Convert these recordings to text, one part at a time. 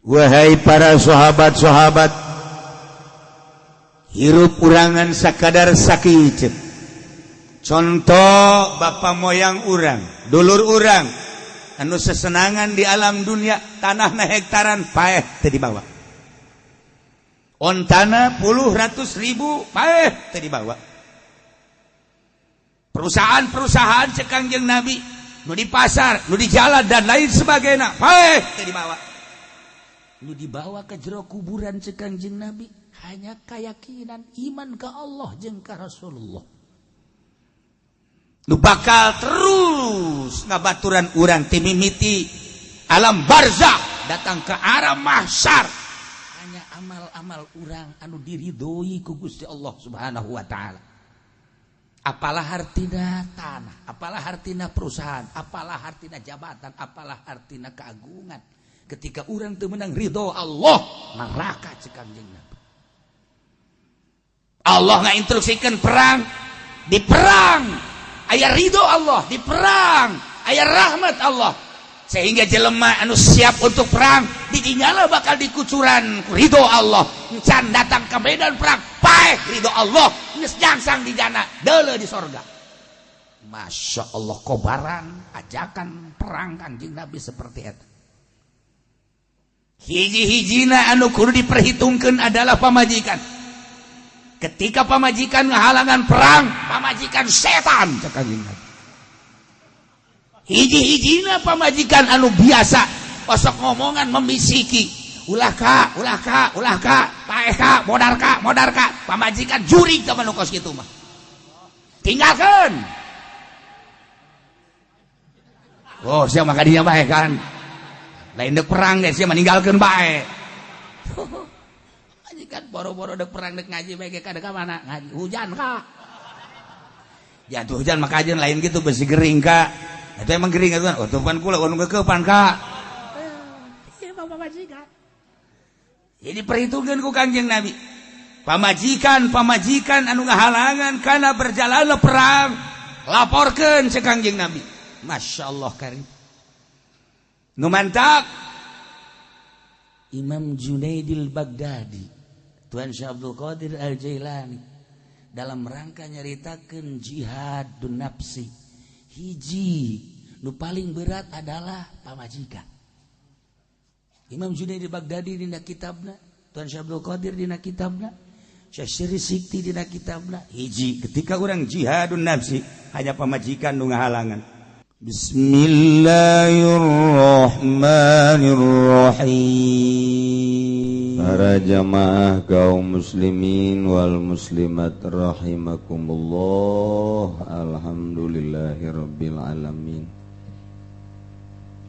Wahai para sahabat-sahabat, hirup urang ngan sakadar sakiceup. Contoh bapak moyang urang, dulur urang anu sesenangan di alam dunia, tanah na hektaran paeh teu dibawa, ontana puluh ratus ribu paeh teu dibawa, perusahaan-perusahaan cek Kangjeng Nabi nu di pasar, nu di jalan, dan lain sebagainya paeh teu dibawa. Nu dibawa ke jero kuburan, cek Kangjeng Nabi, hanya keyakinan iman ke Allah jeung ka Rasulullah. Nu bakal terus ngabaturan urang ti mimiti alam barzah datang ke arah mahsyar hanya amal-amal urang anu diridhoi ku Gusti Allah Subhanahu wa taala. Apalah artina tanah, apalah artina perusahaan, apalah artina jabatan, apalah artina keagungan ketika urang teu menang ridho Allah, neraka cek Kangjeng Nabi. Allah ngainstruksikan perang, di perang aya ridho Allah, di perang aya rahmat Allah, sehingga jelema anu siap untuk perang didinyala bakal dikucuran ridho Allah. Can datang ke medan perang paeh ridho Allah, geus jangsang di jana deuleu di sorga. Masya Allah, kobaran ajakan perang Kanjeng Nabi seperti itu. Hiji-hijina anu kudu diperhitungkan adalah pamajikan. Ketika pamajikan ngahalangan perang, pamajikan setan cek Kanjeng Nabi. Hiji-hijina pamajikan anu biasa osok ngomongan membisiki, "Ulah ka, ulah ka, ulah ka, paeh ka, modar ka, modar ka," pamajikan jurig sama nu kos kitu mah tinggalkan. Oh, siapa maka dia bae kan lain dek perang deh, siapa meninggalkan bae. Kan boro-boro dek perang, dek ngaji bae ge kada mana ngaji hujan kak. Jatuh hujan maka aja lain gitu besi gering kak. Itu emang gering kan? Oh, tuh pan kula nu keupan kak. Iya, bapak majikan. Jadi perhitungan ku Kangjeng Nabi. Pamajikan, pamajikan anu ngahalangan karena berjalan perang, laporkeun cek Kangjeng Nabi. Masya Allah karim. Nu mantak Imam Junaidil Baghdadi, Tuan Syekh Abdul Qadir Al-Jailani dalam rangka nyaritakeun jihad nafsi, hiji nu paling berat adalah pamajikan. Imam Junaidi Baghdadi dina kitabna, Tuan Syekh Abdul Qadir dina kitabna, Syekh Siri Sikti dina kitabna, hiji ketika orang jihadun nafsi hanya pamajikan nu ngahalangan. Bismillahirrahmanirrahim. Para jamaah kaum muslimin wal muslimat rahimakumullah. Alhamdulillahirabbil alamin.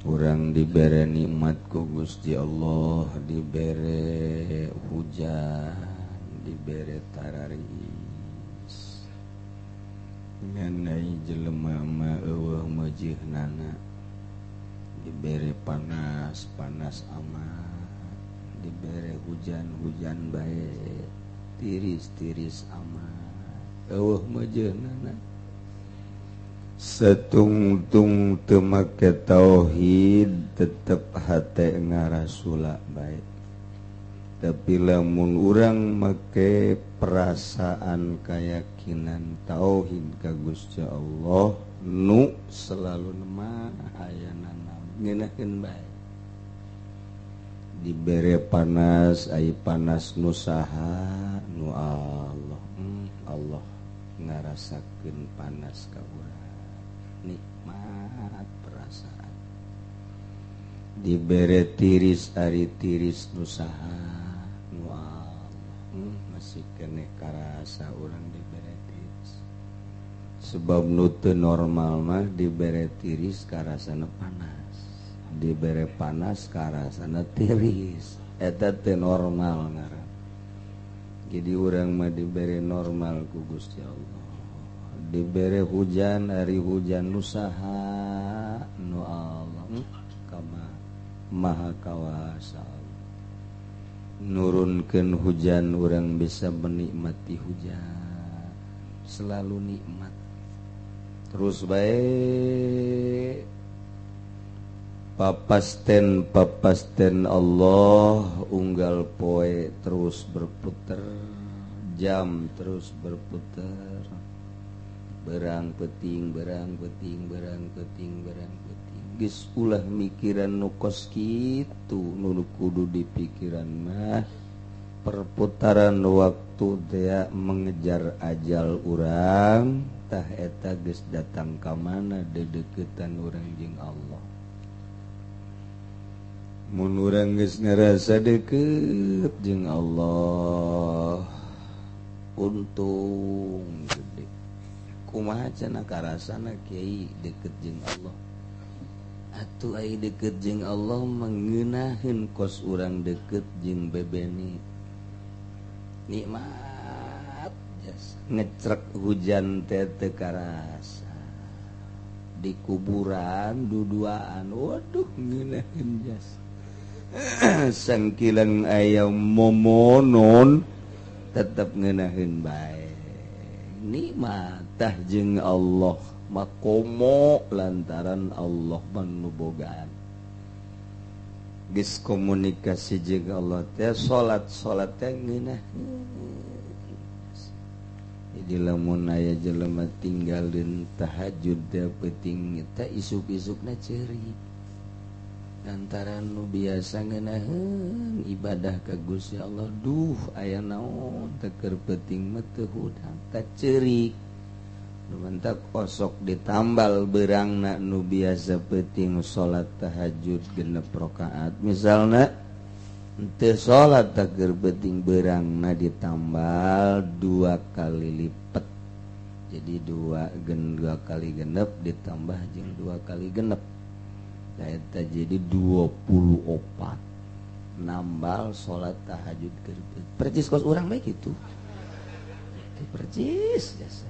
Urang dibere nikmat ku Gusti Allah, dibere hujan, dibere tararis. Nganai jelema mah eueuh meujihnana, dibere panas, panas amat, dibere hujan, hujan bae, tiris-tiris amat, eueuh meujeunana. Setungtung teu make tauhid tetep hate ngarasula bae, tapi lamun urang make perasaan keyakinan tauhid ka Gusti Allah nu selalu nema ayana ngeunaheun bae. Dibere panas, ai panas nu saha? Nu Allah. Allah ngarasakeun panas ka urang, nikmat perasaan. Dibere tiris, ari tiris nu saha? Nu Allah. Masih keneh karasa urang dibere tiris, sebab nu teu normal mah dibere tiris karasana panas, dibere panas karasana tiris, eta teu normal ngaran. Jadi urang mah dibere normal ku Gusti Allah. Dibere hujan, ari hujan nu saha? Nu Allah. Kama maha kawasa nurunkeun hujan, urang bisa menikmati hujan, selalu nikmat terus baik. Papasten papasten Allah unggal poe terus berputar, jam terus berputar, berang peting berang peting berang peting berang peting. Geus ulah mikiran nu kos kitu, nu kudu dipikiran mah perputaran waktu teh mengejar ajal urang, tah eta geus datang ka mana dedeukeutan urang jeung Allah. Mun urang geus ngarasa deukeut jeung Allah, untung gede. Kumaha cenah karasana kiai deukeut jeung Allah? Atuh ai deukeut jeung Allah mangeunaheun kos urang deukeut jeung bebeni. Nikmat jasa ngecrek hujan teh teu karasa. Di kuburan duduaan, waduh ngeunaheun jasa. Sangkilang ayam momonon tetap ngenahin bae. Nikmat tah jeung Allah makomo lantaran Allah manubogaan. Geus komunikasi jeung Allah teh salat-salat teh ngeunaheun. Jadi lamun aya jelema tinggalin tahajud teh peuting teh isuk-isukna ceurik. Lantaran nu biasa ngeunaheun ibadah ka Gusti Allah, duh aya naon teh keur peuting mah teu hudang tah ceurik. Nu mantak osok ditambal beurangna nu biasa peuting salat tahajud 6 rakaat misalna teu salat teh keur peuting beurangna ditambal 2 kali lipat. Jadi 2 kali genep ditambah jeung 2 kali genep. Eta jadi 24 nambal salat tahajud keur percis kos urang bae kitu. Teu percis jasa.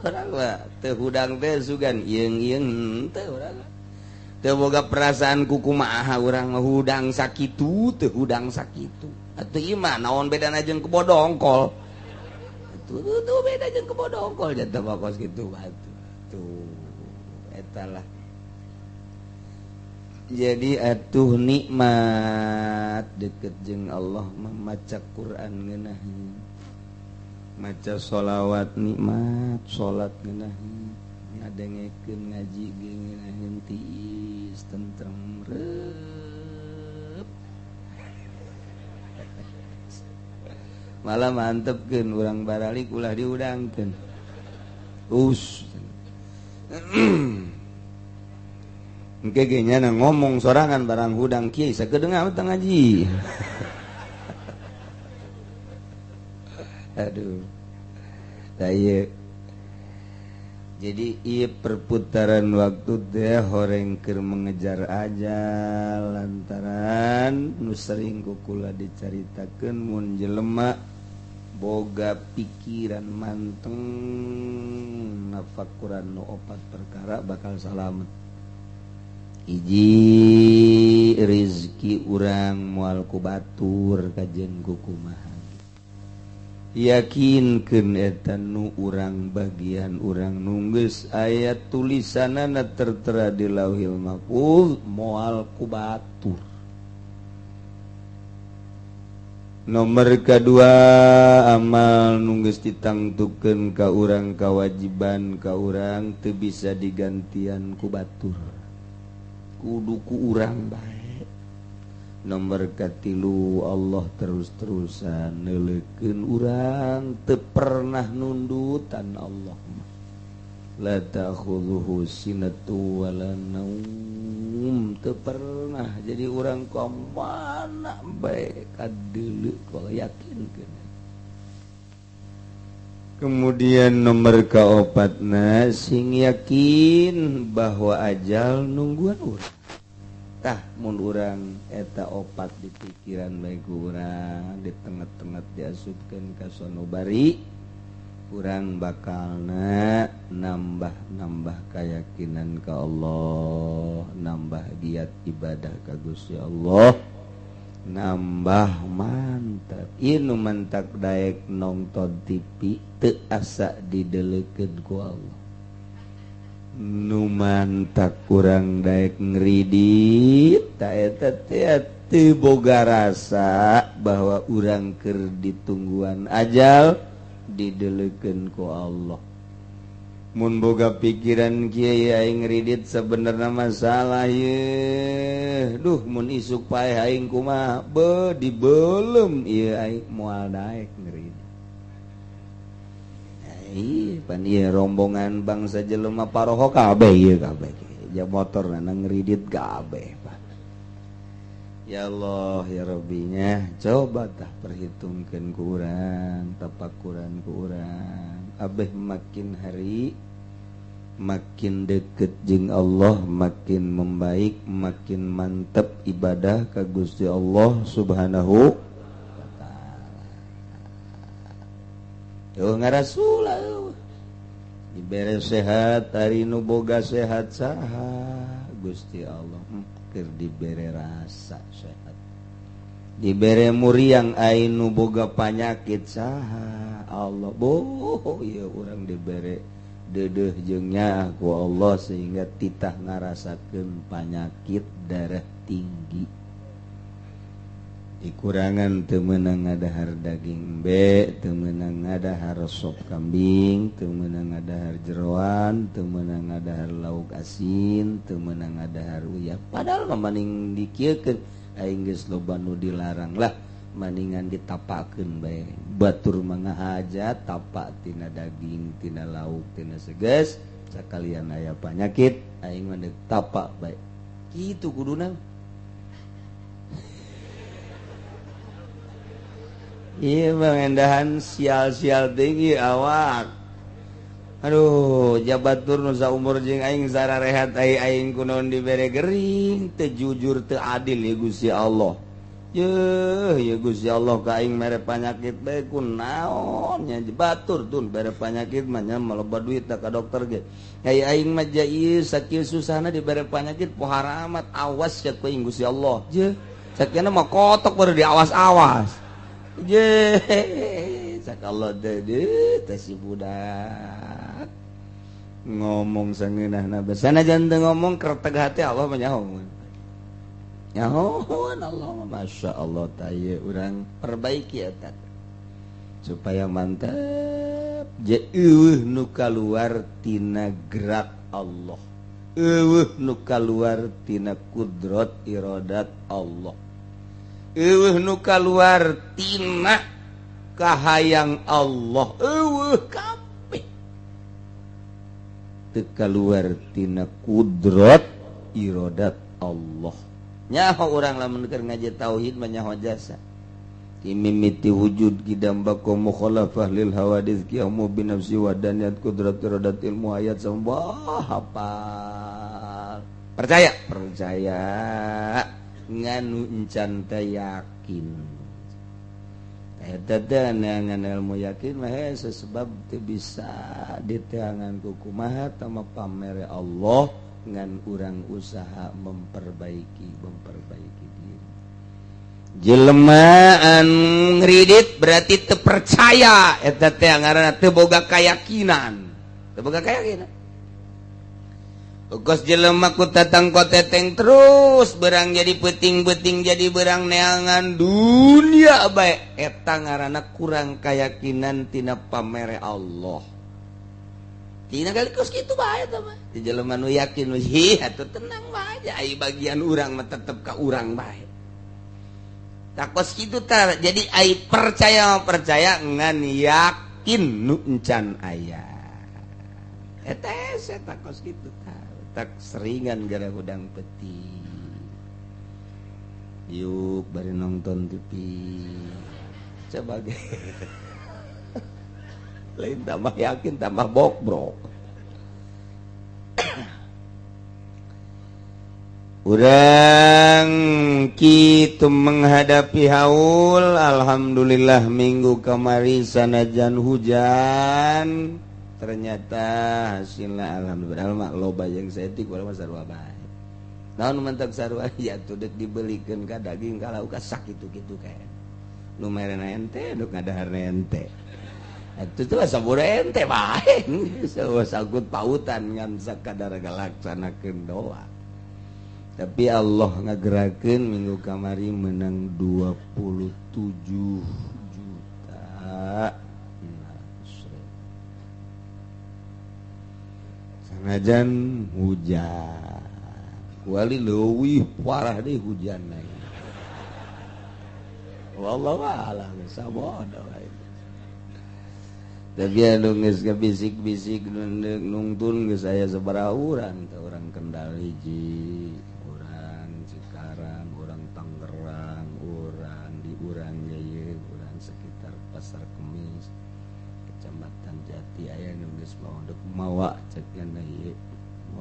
Urang mah teu hudang teh sugan ieung-ieung teu urang. Teu boga perasaan kukumaha urang mah hudang sakitu teu hudang sakitu. Atuh ieu mah naon bedana jeung kebo dongkol. Atuh tuh beda jeung kebo dongkol jatuh mah kos kitu atuh. Tuh eta lah. Jadi atuh nikmat deket jeung Allah mah maca Quran ngeunaheun, maca sholawat nikmat, salat ngeunaheun, ngadengekeun ngaji ge ngeunaheun tiis tentrem reup. Malah mantepkeun urang baralik ulah diudangkeun. Us. Engke ge nyana ngomong sorangan barang hudang kiai sakedeung teu ngaji. Aduh. Tah ieu. Jadi ieu perputaran waktu teh horeng keur mengejar ajal lantaran nu sering ku kula dicaritakeun mun jelema boga pikiran manteng nafakuran nu opat perkara bakal salamet. Hiji rizki urang moal ku batur kajen ku kumaha. Yakinkeun eta nu urang bagian urang nunggeus aya tulisanana tertera di Lauhil Mahfuz moal ku batur. Nomor kedua amal nunggeus ditangtukeun ka urang kawajiban ka urang teu bisa digantian ku batur. Kudu ku urang bae. Nomor katilu Allah terus-terusan neuleukeun urang teu pernah nundutan Allah mah. La ta'khudhuhu sinatu wala naum, teu pernah jadi urang ka mana bae kadeuleu kalau yakinkeun. Kemudian nomor kaopatna sing yakin bahwa ajal nungguan urang. Tah mun urang eta opat di pikiran bae ku urang di tengah-tengah diasupkeun ka sonobari, urang bakalna nambah-nambah keyakinan ka Allah, nambah giat ibadah ka Gusti Allah, nambah mantap. Ieu nu mantak daek nonton TV teu asa dideleukeun ku Allah. Nu mantak kurang daek ngridit ta eta teh teu boga rasa bahwa urang keur ditungguan ajal dideleukeun ku Allah. Mun boga pikiran kieu aing ngridit sebenarnya masalah ye. Duh mun isuk paeh aing kumaha be dibelem ieu aing moal daek ngridit. Ih pan ieu rombongan bangsa jelema paroho kabeh ieu kabeh. Ja motorna ngridit kabeh pan. Ya Allah ya Rabbinya coba tah perhitungkeun ku urang, tapakuran ku urang. Abeh makin hari makin deket jeung Allah, makin membaik, makin mantep ibadah ka Gusti Allah Subhanahu wa taala. Eueuh ngarasula eueuh. Dibere sehat ari nu boga sehat saha Gusti Allah. Keur dibere rasa sehat. Dibere muriang ai nu boga panyakit saha Allah. Boh ieu urang dibere deudeuh jeung nyaah ku Allah sehingga titah ngarasakeun panyakit darah tinggi. Dikurangan teu meunang ngadahar daging embe, teu meunang ngadahar sop kambing, teu meunang ngadahar jeroan, teu meunang ngadahar lauk asin, teu meunang ngadahar uyah. Padahal mah maning dikieukeun aing geus loba nu dilarang lah, maningan ditapakeun bae. Batur mah ngahaja tapak tina daging, tina lauk, tina seges, sakalian aya panyakit aing mah deuk tapak bae. Kitu kuduna. Iya pengendahan sial-sial tinggi awak. Aduh, jabatur nu saumur jeung aing sararehat aing kunaon dibere gering, teu jujur teu adil ya Gusti Allah. Yeuh, ya Gusti Allah ka aing mere panyakit bae kunaon nya batur tun bere panyakit mah nya maloba duit ka dokter ge. Ai aing mah ieu sakieu susahna dibere panyakit pohara amat awas ya ku aing Gusti Allah. Jeuh, sakieu mah kotok baru diawas-awas. Je, sakallah deh, teh si budak ngomong sangeunahna sanajan teu ngomong kerteg hati Allah mah nyaho. Nyahoan Allah mah Masya Allah tah ieu urang perbaiki eta supaya mantep. Je eueuh nu kaluar tina gerak Allah, eueuh nu kaluar tina kudrat iradat Allah, eueuh nu kaluar tina kahayang Allah, eueuh kabeh teu kaluar tina kudrat iradat Allah. Nyaho urang lamun keur ngaji tauhid mah nyaho jasa. Mimiti wujud kidam bako mukhalafah lil hawadits qiyamu bi nafsi wa daniyat kudrat iradat ilmu hayat sambah hafal. Percaya, percaya. Nganu encan teh yakin. Eta teh ngan ilmu yakin mah hese sebab teu bisa diteangan ku kumaha tama pamere Allah ngan urang usaha memperbaiki diri. Jelema anu ngridit berarti teu percaya eta teh ngaranna teu boga keyakinan. Teu boga keyakinan. Kos jelema ku tatang koteteng terus berang jadi peting-peting jadi berang neangan dunia bae eta ngaranna kurang keyakinan tina pamere Allah. Tina kali kos kitu bae eta mah. Di jelema nu yakin hi atuh tenang bae ai bagian urang mah tetep ka urang bae. Tah kos kitu tah jadi ai percaya ngan yakin nu encan aya. Eta eta kos kitu tah. Tak seringan gara hudang peti yuk bari nonton TV coba ge lain tambah yakin tambah bokbrok. Urang kitu menghadapi haul alhamdulillah minggu kamari sanajan hujan ternyata hasilnya alhamdulillah mah loba jeung saeutik bae mah sarua bae. Naon mentak sarua ya atuh deuk dibelikeun ka daging ka lauk ka sakitu kitu kae. Nu merena ente duk ngadaharna ente. Itu tuh sabur ente bae. Sangkut pautan ngan sakadar ngalaksanakeun doa. Tapi Allah ngagerakeun minggu kamari menang 27 juta. Sanajan hujan. Wali leuwih parah deui hujanna. Wallahu a'lam sabodo. Tapi anu geus bisik-bisik nungtun geus aya sabaraha urang teh, urang Kendal hiji, urang Cikarang, urang Tangerang, urang di urang ieu, urang sekitar Pasar Kemis, Kecamatan Jati aya nu geus mawa mawa cek nya ieu,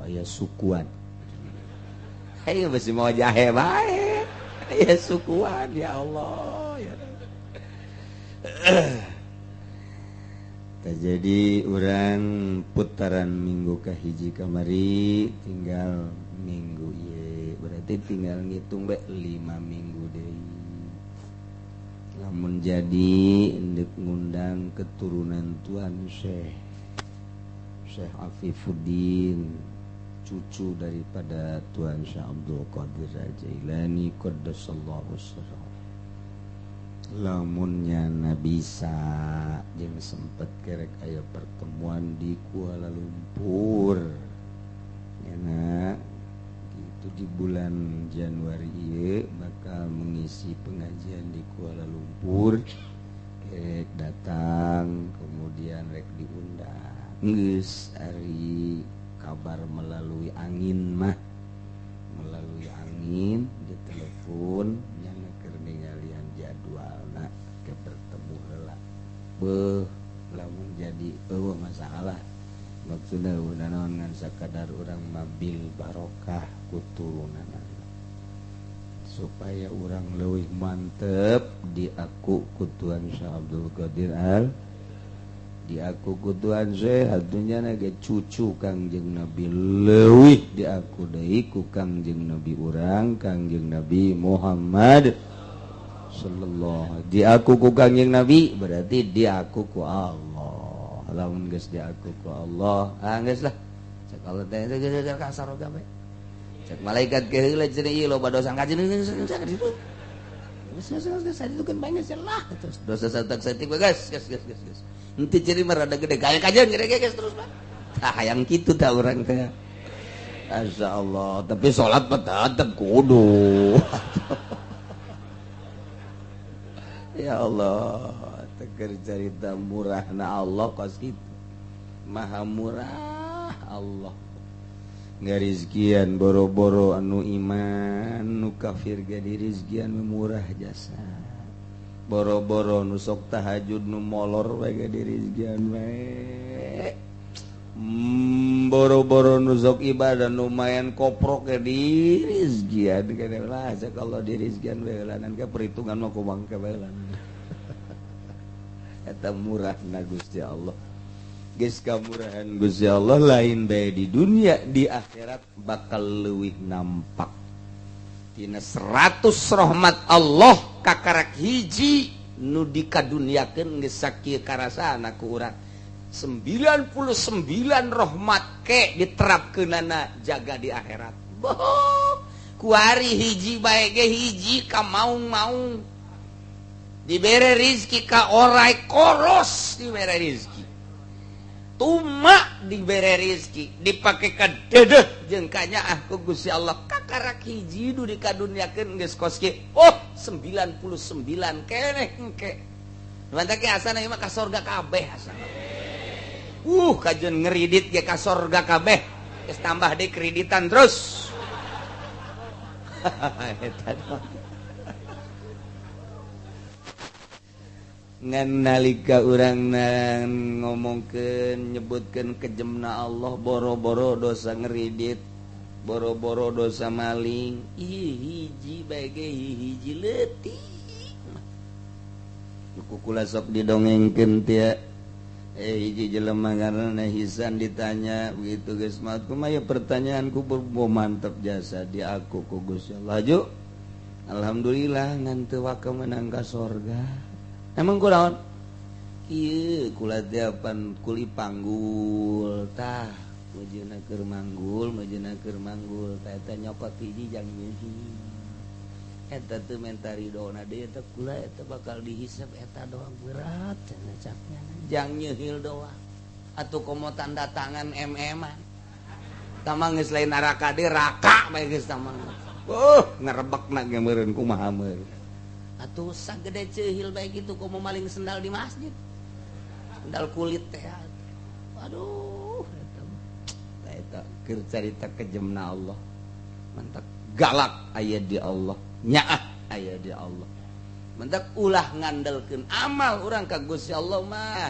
aya sukuan. Hayu besi mawa jahe bae. Aya sukuan ya Allah ya. Jadi urang putaran minggu kahiji kamari tinggal minggu ieu, berarti tinggal ngitung bae 5 minggu deui. Lamun jadi endek ngundang keturunan Tuan Syekh Syekh Afifuddin, cucu daripada Tuan Syekh Abdul Qadir Jailani qaddasallahu sirrahu. Lamunnya na bisa jeung sempet kerek aya pertemuan di Kuala Lumpur nyana gitu di bulan Januari ieu bakal mengisi pengajian di Kuala Lumpur, kerek datang kemudian rek diundang geus ari kabar melalui angin mah, melalui angin di telepon nyana keur ningalian jadwalna ke bertemu heula. Beuh lamun jadi eueuh masalah. Maksudna naon ngan sakadar urang mabil barokah kuturunanana. Supaya urang leuwih mantep diaku ku Tuan Syekh Abdul Qadir Al diaku ku Tuan Syekh atunya ge cucu Kangjeng Nabi leuwih diaku deui ku Kangjeng Nabi urang Kangjeng Nabi Muhammad sallallahu diaku ku Kangjeng Nabi berarti diaku ku Allah. Lamun geus diaku ku Allah ah geus lah cek Allah teh geus kasar oge bae cek malaikat ge heula cenah ieu loba dosa kajeun ditu geus geus geus itu kan banyak lah terus dosa satak satik geus geus geus geus henteu ciri mah rada gede kaya kajeun gede geus terus mah tah hayang kitu tah urang teh. Masyaallah tapi salat mah tetep kudu. Ya Allah, teker cerita murahna Allah kos kitu. Maha murah Allah. Ngarizkian boro-boro anu iman, nu kafir ge dirizkian murah jasa. Boro-boro nu sok tahajud nu molor we ge dirizkian we. Boro-boro nu sok ibadah nu mayan koprok ge dirizkian kene lah cek Allah dirizkian we heulanan ke perhitungan mah kumaha ke we heulanan. Eta murahna Gusti Allah. Geus kamurahan Gusti Allah lain bae di dunia, di akhirat bakal leuwih nampak. Tina 100 rahmat Allah kakarak hiji nu dikaduniakeun geus sakieu karasana ku urang. 99 rahmat ke diterapkeunana jaga di akhirat. Boh, kuari hiji bae ge hiji ka maung-maung. Dibere rizki ka orai koros dibere rizki. Tuma dibere rizki dipake ka dedeh jeung kanyaah ku Gusti Allah kakarak hiji nu dikaduniakeun geus kos kieu. Oh, 99 keneh engke. Mantap ge asana ieu mah ka sorga kabeh asana. Kajeun ngeridit ge ka sorga kabeh. Geus tambah deui kreditan terus. Eta ngan nalika urang ngomongkeun nyebutkeun kejemna Allah boro-boro dosa ngeridit, boro-boro dosa maling, ih hiji bae ge hiji leutik. Nu kula sok didongengkeun teh hiji jelema ngaranna Hisan ditanya begitu geus maot kumaha ya pertanyaan kubur mantep jasa di aku ku Gusti Allah. Laju alhamdulillah ngan teu waka meunang ka sorga. Emang kunaon? Kieu kula teh pan kuli panggul tah mejeuna keur manggul mejeuna keur manggul tah eta nyokot hiji jang nyeuhi eta teu menta ridona deui eta kula eta bakal dihisab eta doang berat cenah caknya jang nyeuhil doang atuh komo tanda tangan MM-an tamang geus lain raka deui raka bae geus tamang ngerebekna ge meureun kumaha meureun atuh sagede ceuhil bae kitu komo maling sendal di masjid sendal kulit teh aduh eta eta keur carita kejemna Allah mantak galak aya di Allah nyaah aya di Allah mantak ulah ngandelkeun amal urang ka Gusti Allah mah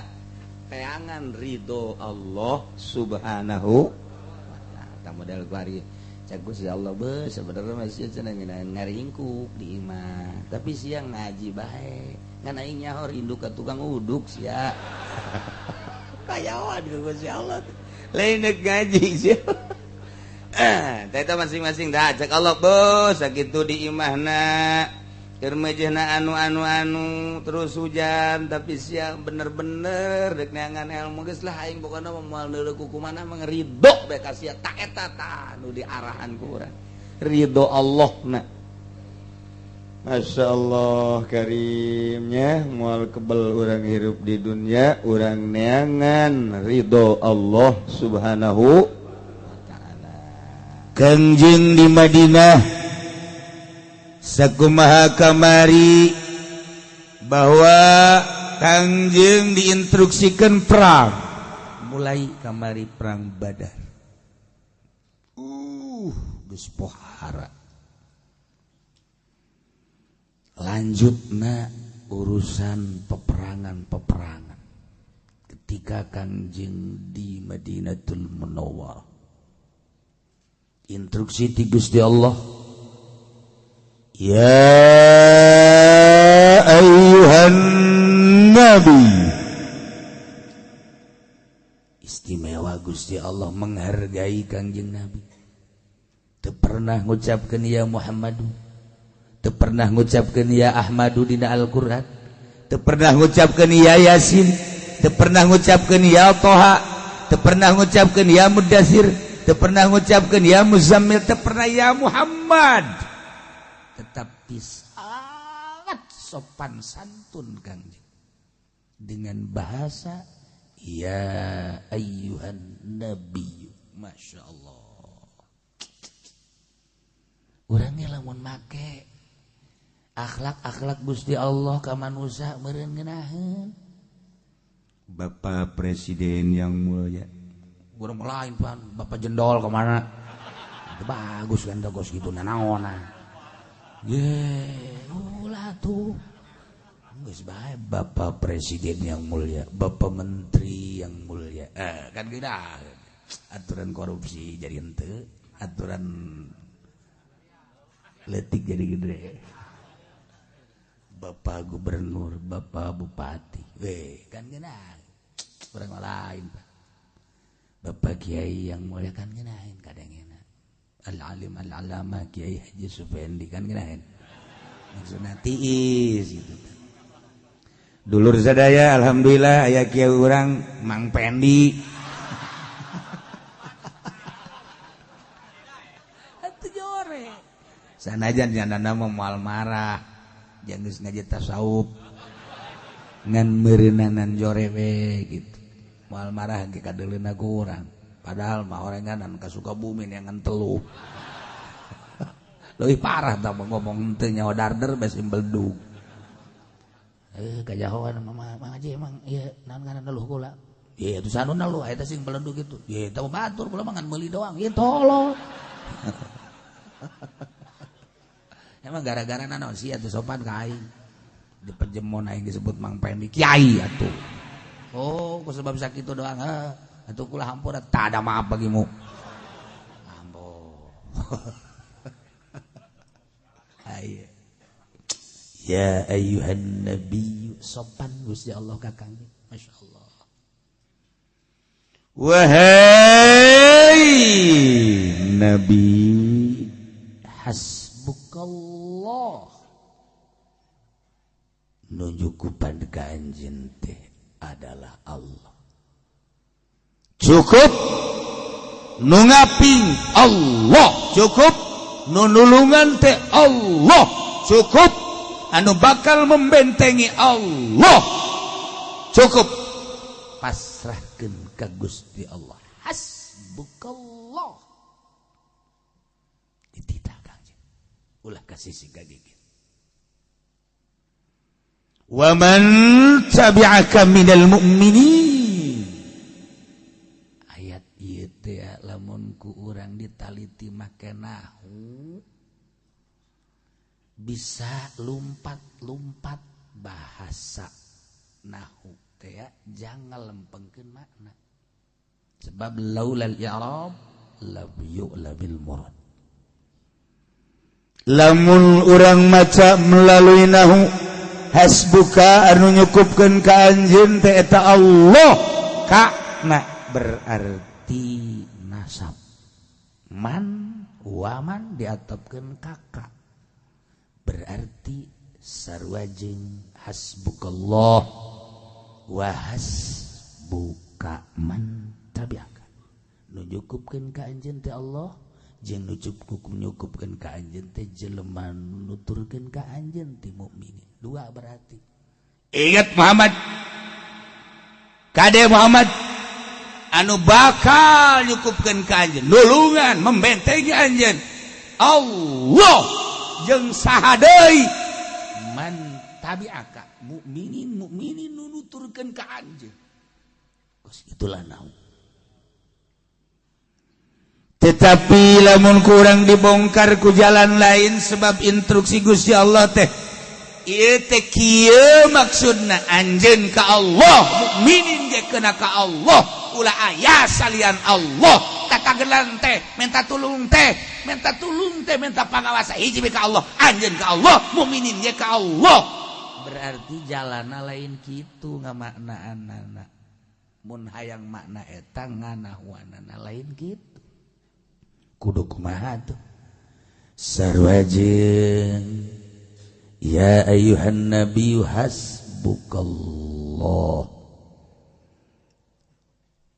teangan ridho Allah subhanahu wa ta'ala model kuari cak Gusti Allah beuh sebenarnya masih cenah ngaringkuk di imah tapi siang ngaji bae ngan aing nyaho rindu ka tukang uduk sia kayawan ka Gusti Allah lain ngaji sia teh masing-masing dah cek Allah beuh sakitu di imahna keur meujeuhna anu-anu-anu terus hujan tapi sia bener-bener rek neangan ilmu geus lah aing pokona moal neuleuh ku kumana mah ridho bae ka sia ta eta ta nu diarahan ku urang ridho Allah na Masya Allah karimnya moal kebel urang hirup di dunia urang neangan ridho Allah subhanahu wa ta'ala. Kangjeng di Madinah sakumaha kamari bahwa Kangjeng diinstruksikan perang mulai kamari perang Badar. Geus pohara. Lanjutna urusan peperangan-peperangan ketika Kangjeng di Madinatul Munawwarah instruksi ti Gusti Allah, ya ayyuhan nabi. Istimewa Gusti Allah menghargai Kangjeng Nabi. Teu pernah ngucapkeun ya Muhammadu, teu pernah ngucapkeun ya Ahmadu dina Al-Qur'an, teu pernah ngucapkeun ya Yasin, teu pernah ngucapkeun ya Toha, teu pernah ngucapkeun ya Mudassir, teu pernah ngucapkeun ya Muzammil, teu pernah ya Muhammad. Tetapi sangat sopan santun Kangjeng dengan bahasa ya ayyuhan nabi. Masya Allah. Urangnya lamun make akhlak-akhlak Gusti Allah ka manusia meureun ngeunaheun. Bapak Presiden yang mulia, urang lain pan Bapak Jendol kemana? Itu bagus kan togos gitu nanaonan. Ye, ulah tuh. Geus bae Bapak Presiden yang mulia, Bapak Menteri yang mulia. Kan geudah aturan korupsi jadi henteu, aturan letik jadi gede. Bapak Gubernur, Bapak Bupati. Weh, kan geudah. Urang lain Pak. Bapak Kiai yang mulia kan ngeunaheun kadang enak. Al-alim al-alama Kiai Haji Sufendi kan ngeunaheun. Maksudna tiis gitu. Dulur sadaya alhamdulillah aya kiai urang Mang Pendi. Atuh jore. Sanajan jandana mah moal marah, jangan geus ngaji tasawuf. Ngan meureunanan jore we gitu. Moal marah ge kadeuleuna ku urang. Padahal mah orenganan ka Sukabumi neangan telu. Leuwih parah tah ngomong henteu nyawa darder bes imbeldug. Kajahoan mah Mang Haji emang ieu naon ngaranna luh kula. Ieu atuh sanuna luh eta sing beledug kitu. Ieu teh batur kula mah ngan meuli doang. Ieu tolol. Emang gara-gara naon sia teu sopan ka aing. Di pejemon aing disebut Mang Pendi kiai atuh. Oh, ku sebab sakitu doang heuh. Atuh kula hampura tak ada maaf bagimu. Ampun. Ayo. Ya ayyuhan nabiyyu, sopan Gusti Allah ka Kangjeng. Masya Allah. Wahai nabi, hasbukallah. Nunjukupan ka anjeun teh adalah Allah. Cukup nu ngaping Allah, cukup nu nulungan teh Allah, cukup anu bakal membentengi Allah, cukup pasrahkeun ka Gusti Allah. Hasbukallah. Dititah Kangjeng, ulah kasih gagigit. Wa man tabi'aka minal mu'minin. Ayat ieu teh lamun ku urang ditaliti make nahu bisa lumpat-lumpat bahasa nahu teh, jangan lempengkeun makna. Sebab laulal i'rab lam yu'labil murad. Lamun urang maca melalui nahu, hasbuka anu nyukupkeun ka anjeun teh eta Allah, kana berarti nasab, man waman diatopkeun kakak berarti sarua jeung hasbukallah wa hasbuka man tabi'aka. Nu nyukupkeun ka anjeun teh Allah jeung nu nyukupkeun ka anjeun teh jelema nu nuturkeun ka anjeun ti mukminin. Dua berarti. Ingat Muhammad, kade Muhammad anu bakal nyukupkeun ka anjeun, nulungan membentengi anjeun Allah jeung saha deui man tabi'aka mukminin mukminin nu nuturkeun ka anjeun. Kos itulah nahu. Tetapi lamun kurang dibongkar ku jalan lain sebab instruksi Gusti Allah teh ieu teh kieu maksudna anjeun ka Allah, mukminin ge kena ka Allah, ulah aya salian Allah. Tatagelan teh minta tulung teh, minta tulung teh, minta pangawasa hiji ka Allah, anjeun ka Allah, mukminin ge ka Allah. Berarti jalana lain kitu ngamaknaanana. Mun hayang makna eta nganahuanana lain kitu. Kudu kumaha tuh? Sarua jeung ya ayuhan nabiyyu hasbukallah,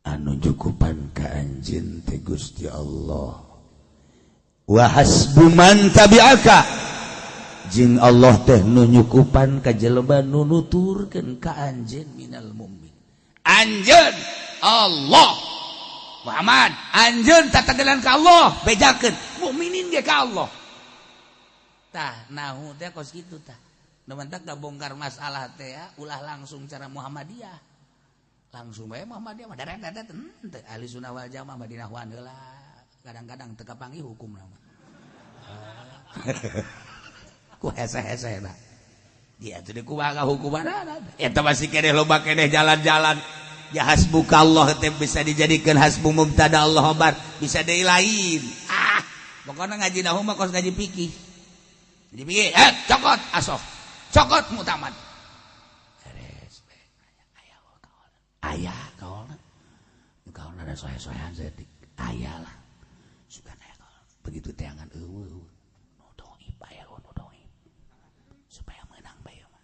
anu nyukupan ka anjeun teh Gusti Allah, wa hasbu man tabi'aka jeung Allah teh nu nyukupan ka jelema nu nuturkeun ka anjeun minal mukmin. Anjeun Allah Muhammad, anjeun tatagelan ka Allah, bejakeun mukminin ge ka Allah. Tah nahu teh kos kitu tah. Nu mantak bongkar masalah teh ya, ulah langsung cara Muhammadiyah. Langsung bae Muhammadiyah mah darek-darek henteu ahli sunnah wal jamaah mah dinahuan heula. Kadang-kadang teu kapanggih hukum mah. Ku hese-hese na. Dia teh kumaha hukumanana. Eta masih keneh loba keneh jalan-jalan. Ya hasbukallah teh bisa dijadikan hasbu mubtada Allah khabar, bisa deui lain. Ah, pokokna ngaji nahu mah kos ngaji fikih. Jadi pikir, cokot asof, cokot mutamad. Beres, ayah kaolna, kaolna ada sohe-sohean setik, ayah lah, suka ayah kaolna. Begitu teangan eueuh, nu doib aya nu doib, supaya menang bae mah.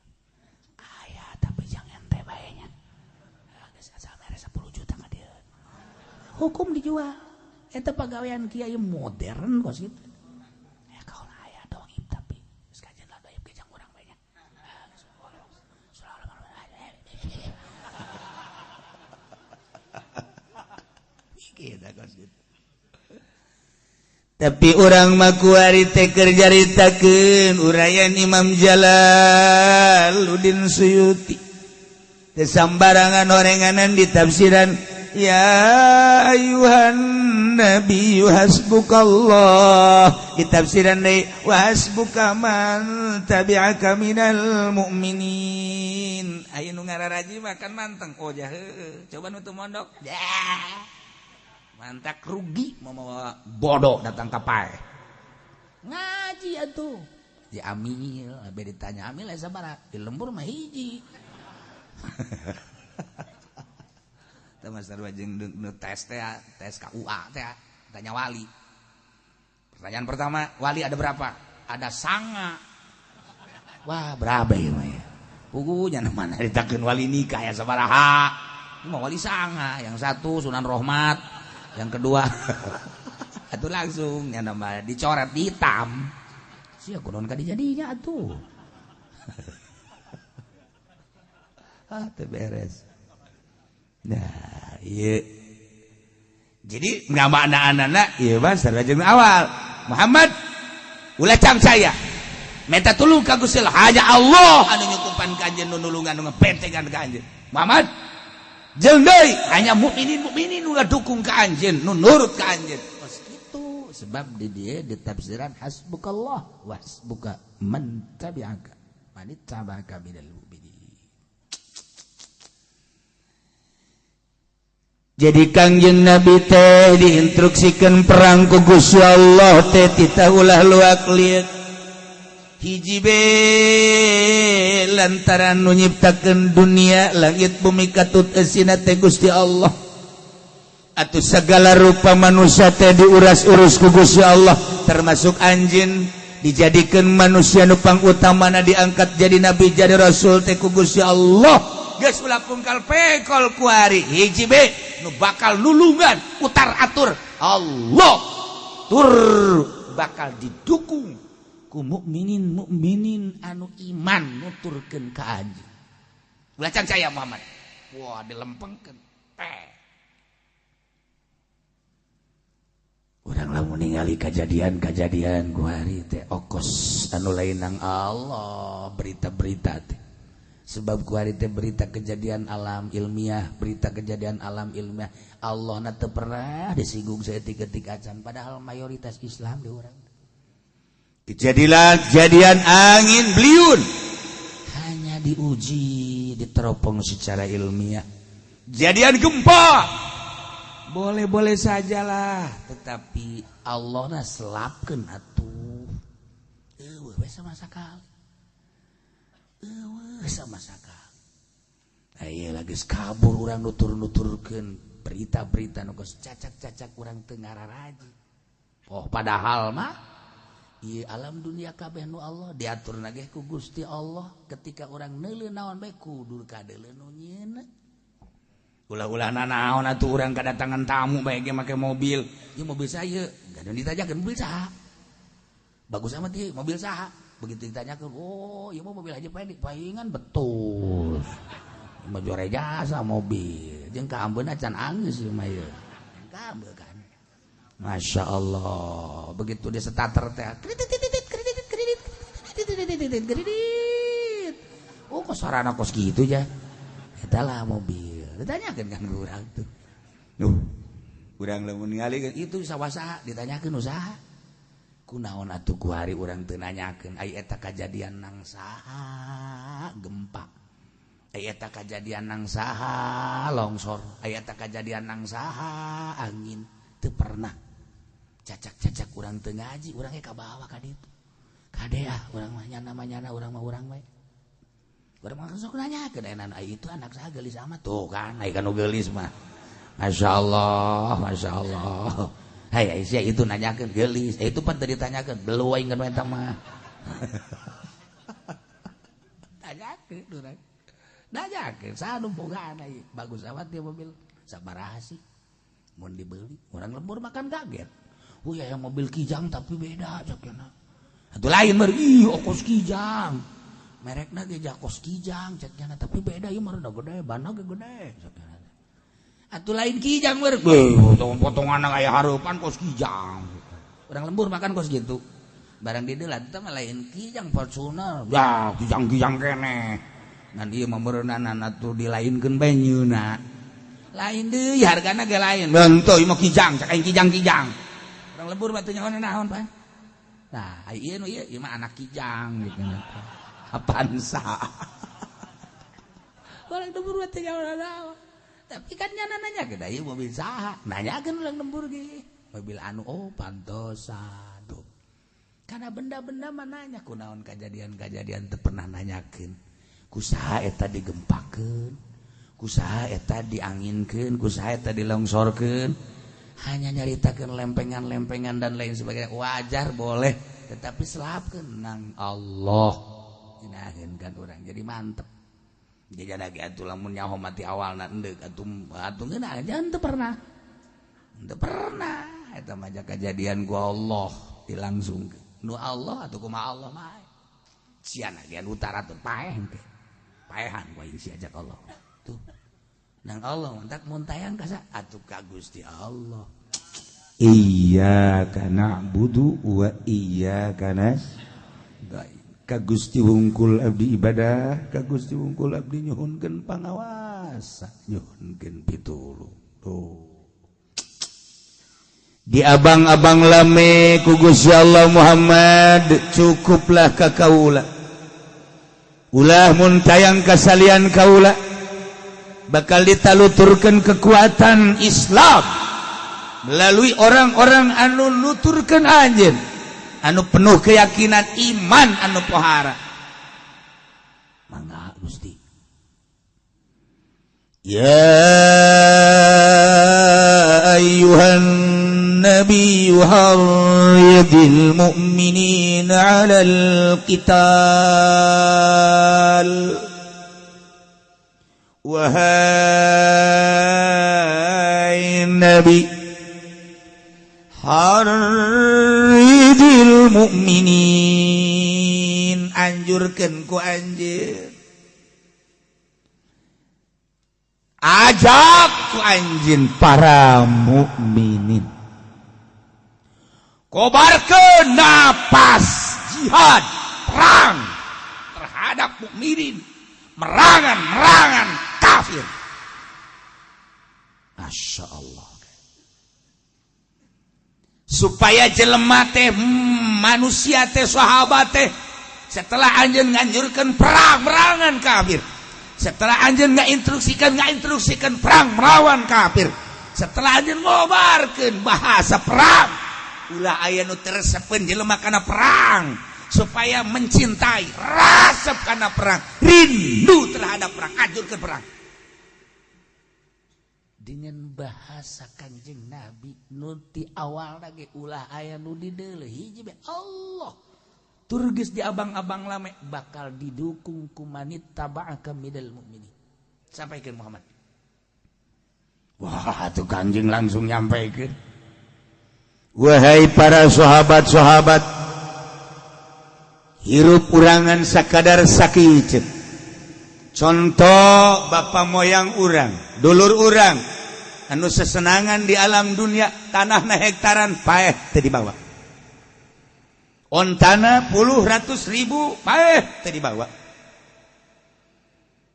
Ayah tapi jangan teh bae nya. Geus asal mere 10 juta ka dieu. Hukum dijual. Eta pagawean kiai modern kos kitu. Tapi orang makuari teh keur caritakeun uraian Imam Jalaluddin Suyuti. Teu sambarangan orenganan ditafsiran ya ayuhan nabiyyu hasbukallah, ditafsiran deui wa hasbuka man tabi'aka minal mu'minin. Aya nu ngararaji mah kan manteng, oh jah heueuh, coba nu teu mondok. Dah. Mantak rugi mau mawa bodoh datang ka pae. Ngaji atuh. Di amil, abe ditanya amil aya sabaraha? Di lembur mah hiji. Teh mas sarua jeung nu tes teh, tes KUA teh, tanya wali. Pertanyaan pertama, wali ada berapa? Ada sanga. Wah, berapa ieu mah ya? Pugunya mana ditakeun wali nikah ya sabaraha. Mau wali sanga, yang satu Sunan Rohmat, yang kedua atuh langsung nya nama dicoret di hitam. Sia kunaon ka dijadinya atuh. Ah teu beres. Nah, ieu. Jadi ngamaknaanana ieu mah sareng awal. Muhammad ulah cangcaya. Minta tulung ka Gusti Allah, hanya Allah anu nyukupan ka anjeun, nu nulungan, nu ngabentengan ka anjeun. Muhammad jeung deui hanya mukminin mukminin nu ngadukung ka anjeun, nu nurut ka anjeun. Kos kitu sebab di dieu ditafsiran hasbukallah wa hasbuka man tabi'aka man ittaba'aka minal mu'minin. Jadi Kangjeng Nabi teh diinstruksikan perang ku Gusti Allah teh titah ulah luak liuk. Hiji be lantaran nu nyiptakeun dunia langit bumi katut eusina teh Gusti Allah. Atuh segala rupa manusia teh diuras-urus ku Gusti Allah, termasuk anjeun dijadikeun manusia nu pangutamana diangkat jadi nabi jadi rasul teh ku Gusti Allah. Geus ulah pungkal pekol kuari hiji be nu bakal nulungan utar atur Allah tur bakal didukung ku mukminin mukminin anu iman nuturkeun ka anjeun. Ulah can saya Muhammad. Wah dilempengkeun teh. Urang lamun ningali kajadian-kajadian kuari teh okos anu lain nang Allah berita-berita teh. Sebab kuari teh berita kejadian alam ilmiah, berita kejadian alam ilmiah Allah na teu pernah disinggung saeutik-eutik acan padahal mayoritas Islam di urang. Kejadian kejadian angin beliun hanya diuji, diteropong secara ilmiah. Jadian gempa boleh-boleh sajalah, tetapi Allah na selapkeun atuh. Eueuh we sama sakali. Eueuh sama sakali. Aya lagi kabur urang nutur-nuturkeun berita-berita nu geus cacak-cacak urang teu ngararaji. Oh padahal mah ieu alam dunia kabeh nu Allah diaturna ge ku Gusti Allah ketika urang neuleuh naon bae kudu kadeuleuh nu nyieunna. Ulah-ulah nanaon atuh urang kedatangan tamu bae ge make mobil. Ieu mobil saya, gaduh ditanyakeun mobil saha. Bagus amat ieu mobil saha. Begitu ditanyakeun, oh ieu mah mobil Haji Pendi, paingan betul. Mah juara jasa mobil. Jeung kaambeuna can anggeus ieu mah ieu. Kaambe kan. Masya Allah, begitu dia starter teh kredit kredit kredit kredit kredit kredit. Oh kok sarana kos gitu ya? Eta lah mobil. Ditanyakeun kan urang tuh. Duh, urang lamun ningali itu sawah ditanyakeun usaha. Kunaon atuh ku hari urang teu nanyakeun ai eta kajadian nang saha gempa. Ai eta kajadian nang saha longsor. Ai eta kajadian nang saha angin. Teu pernah. Cacak-cacak urang teu ngaji, urang ge kabawa ka ditu. Kade ah urang mah nyana mah nyana urang mah urang bae. Urang mah sok nanyakeun enan ai itu anak saha geulis amat tuh kan ai kanu geulis mah. Masya Allah, Masya Allah. Hai Aisyah itu nanyakeun geulis, itu pan teu ditanyakeun, belu aing kan eta mah. Tanyakeun urang. Nanyakeun saha nu bogaan ai bagus amat ieu mobil. Sabaraha sih? Mun dibeli, orang lembur makan kaget. Oh ya yang mobil Kijang tapi beda cekna. Atuh lain mah ih okos Kijang. Merekna ge kos Kijang cekna tapi beda ieu mah rada gede, banna ge gede cekna. Atuh lain Kijang mah. Beuh, potong-potongan aya hareupan kos Kijang. Orang lembur makan kos gitu. Barang di deui teh mah lain Kijang Fortuner. Ya, Kijang-kijang keneh. Ngan ieu mah meureunana atuh dilainkeun bae nyeuna. Lain deui hargana ge lain. Henteu ieu mah Kijang, cek aing Kijang-kijang. Orang lembur mah teu nyaho naon, Pak. Nah, ai ieu nu ieu ieu mah anak Kijang gitu. Apansa. Orang lembur mah teu nyaho naon. Tapi kan nyana nanya ke ieu mobil saha? Nanyakeun urang lembur ge. Mobil anu oh pantosan tuh. Karena benda-benda mah nanya kunaon kajadian-kajadian teu pernah nanyakeun. Kusaha eta digempakeun, kusaha eta dianginkeun, kusaha eta dilongsorkeun. Hanya nyaritakeun lempengan-lempengan dan lain sebagainya wajar boleh, tetapi selapkeun nang Allah. Dinaheun kan urang jadi mantep. Jadi lagi atuh lamun nyaho mati awalna endek atuh atuh ngeunah jangan teu pernah. Teu pernah eta mah kejadian ku Allah dilangsungkeun. Nu Allah atuh kumaha Allah mah. Sia nagian utara tuh paeh teh. Paehan ku aing sia ajak Allah. Tuh. Nang Allah mantak mun tayang ka atuh ka Gusti Allah. Iyyaka na'budu wa iyyaka nasta'in. Ka Gusti wungkul abdi ibadah, ka Gusti wungkul abdi nyuhunkeun pangawasa, nyuhunkeun pitulung. Tuh. Di abang-abang lame ku Gusti Allah Muhammad cukuplah ka kaula. Ulah mun tayang kasalian kaula bakal ditaluturkeun kekuatan Islam melalui orang-orang anu nuturkeun anjeun, anu penuh keyakinan iman anu pohara. Mangga Gusti. Ya ayyuhan nabiyyu harridil mu'minina 'alal qital. Wahai nabi, harridil mu'minin, anjurkeun ku anjeun, ajak ku anjeun para mukminin, kobarkeun napas jihad perang terhadap mukminin, merangan-merangan kafir. Masya Allah. Supaya jelema teh manusia teh sahabat teh setelah anjeun nganjurkeun perang merangan kafir, setelah anjeun ngainstruksikan perang melawan kafir, setelah anjeun ngobarkeun bahasa perang, ulah aya nu teresepeun jelema kana perang, supaya mencintai resep kana perang, rindu terhadap perang, anjurkeun perang dengan bahasa Kanjeng Nabi nu ti awal lagi ulah aya nu dideuleuh hiji be Allah. Tur geus di abang-abang lame bakal didukung ku manittaba'aka minal mukminin. Sampaikan Muhammad. Wah, tuh Kanjeng langsung nyampaikan. Wahai para sahabat-sahabat, hirup urangan sakadar sakicet. Contoh bapak moyang urang, dulur urang, anu sesenangan di alam dunia, tanahna hektaran paeh teu dibawa. Ontana puluh ratus ribu paeh teu dibawa.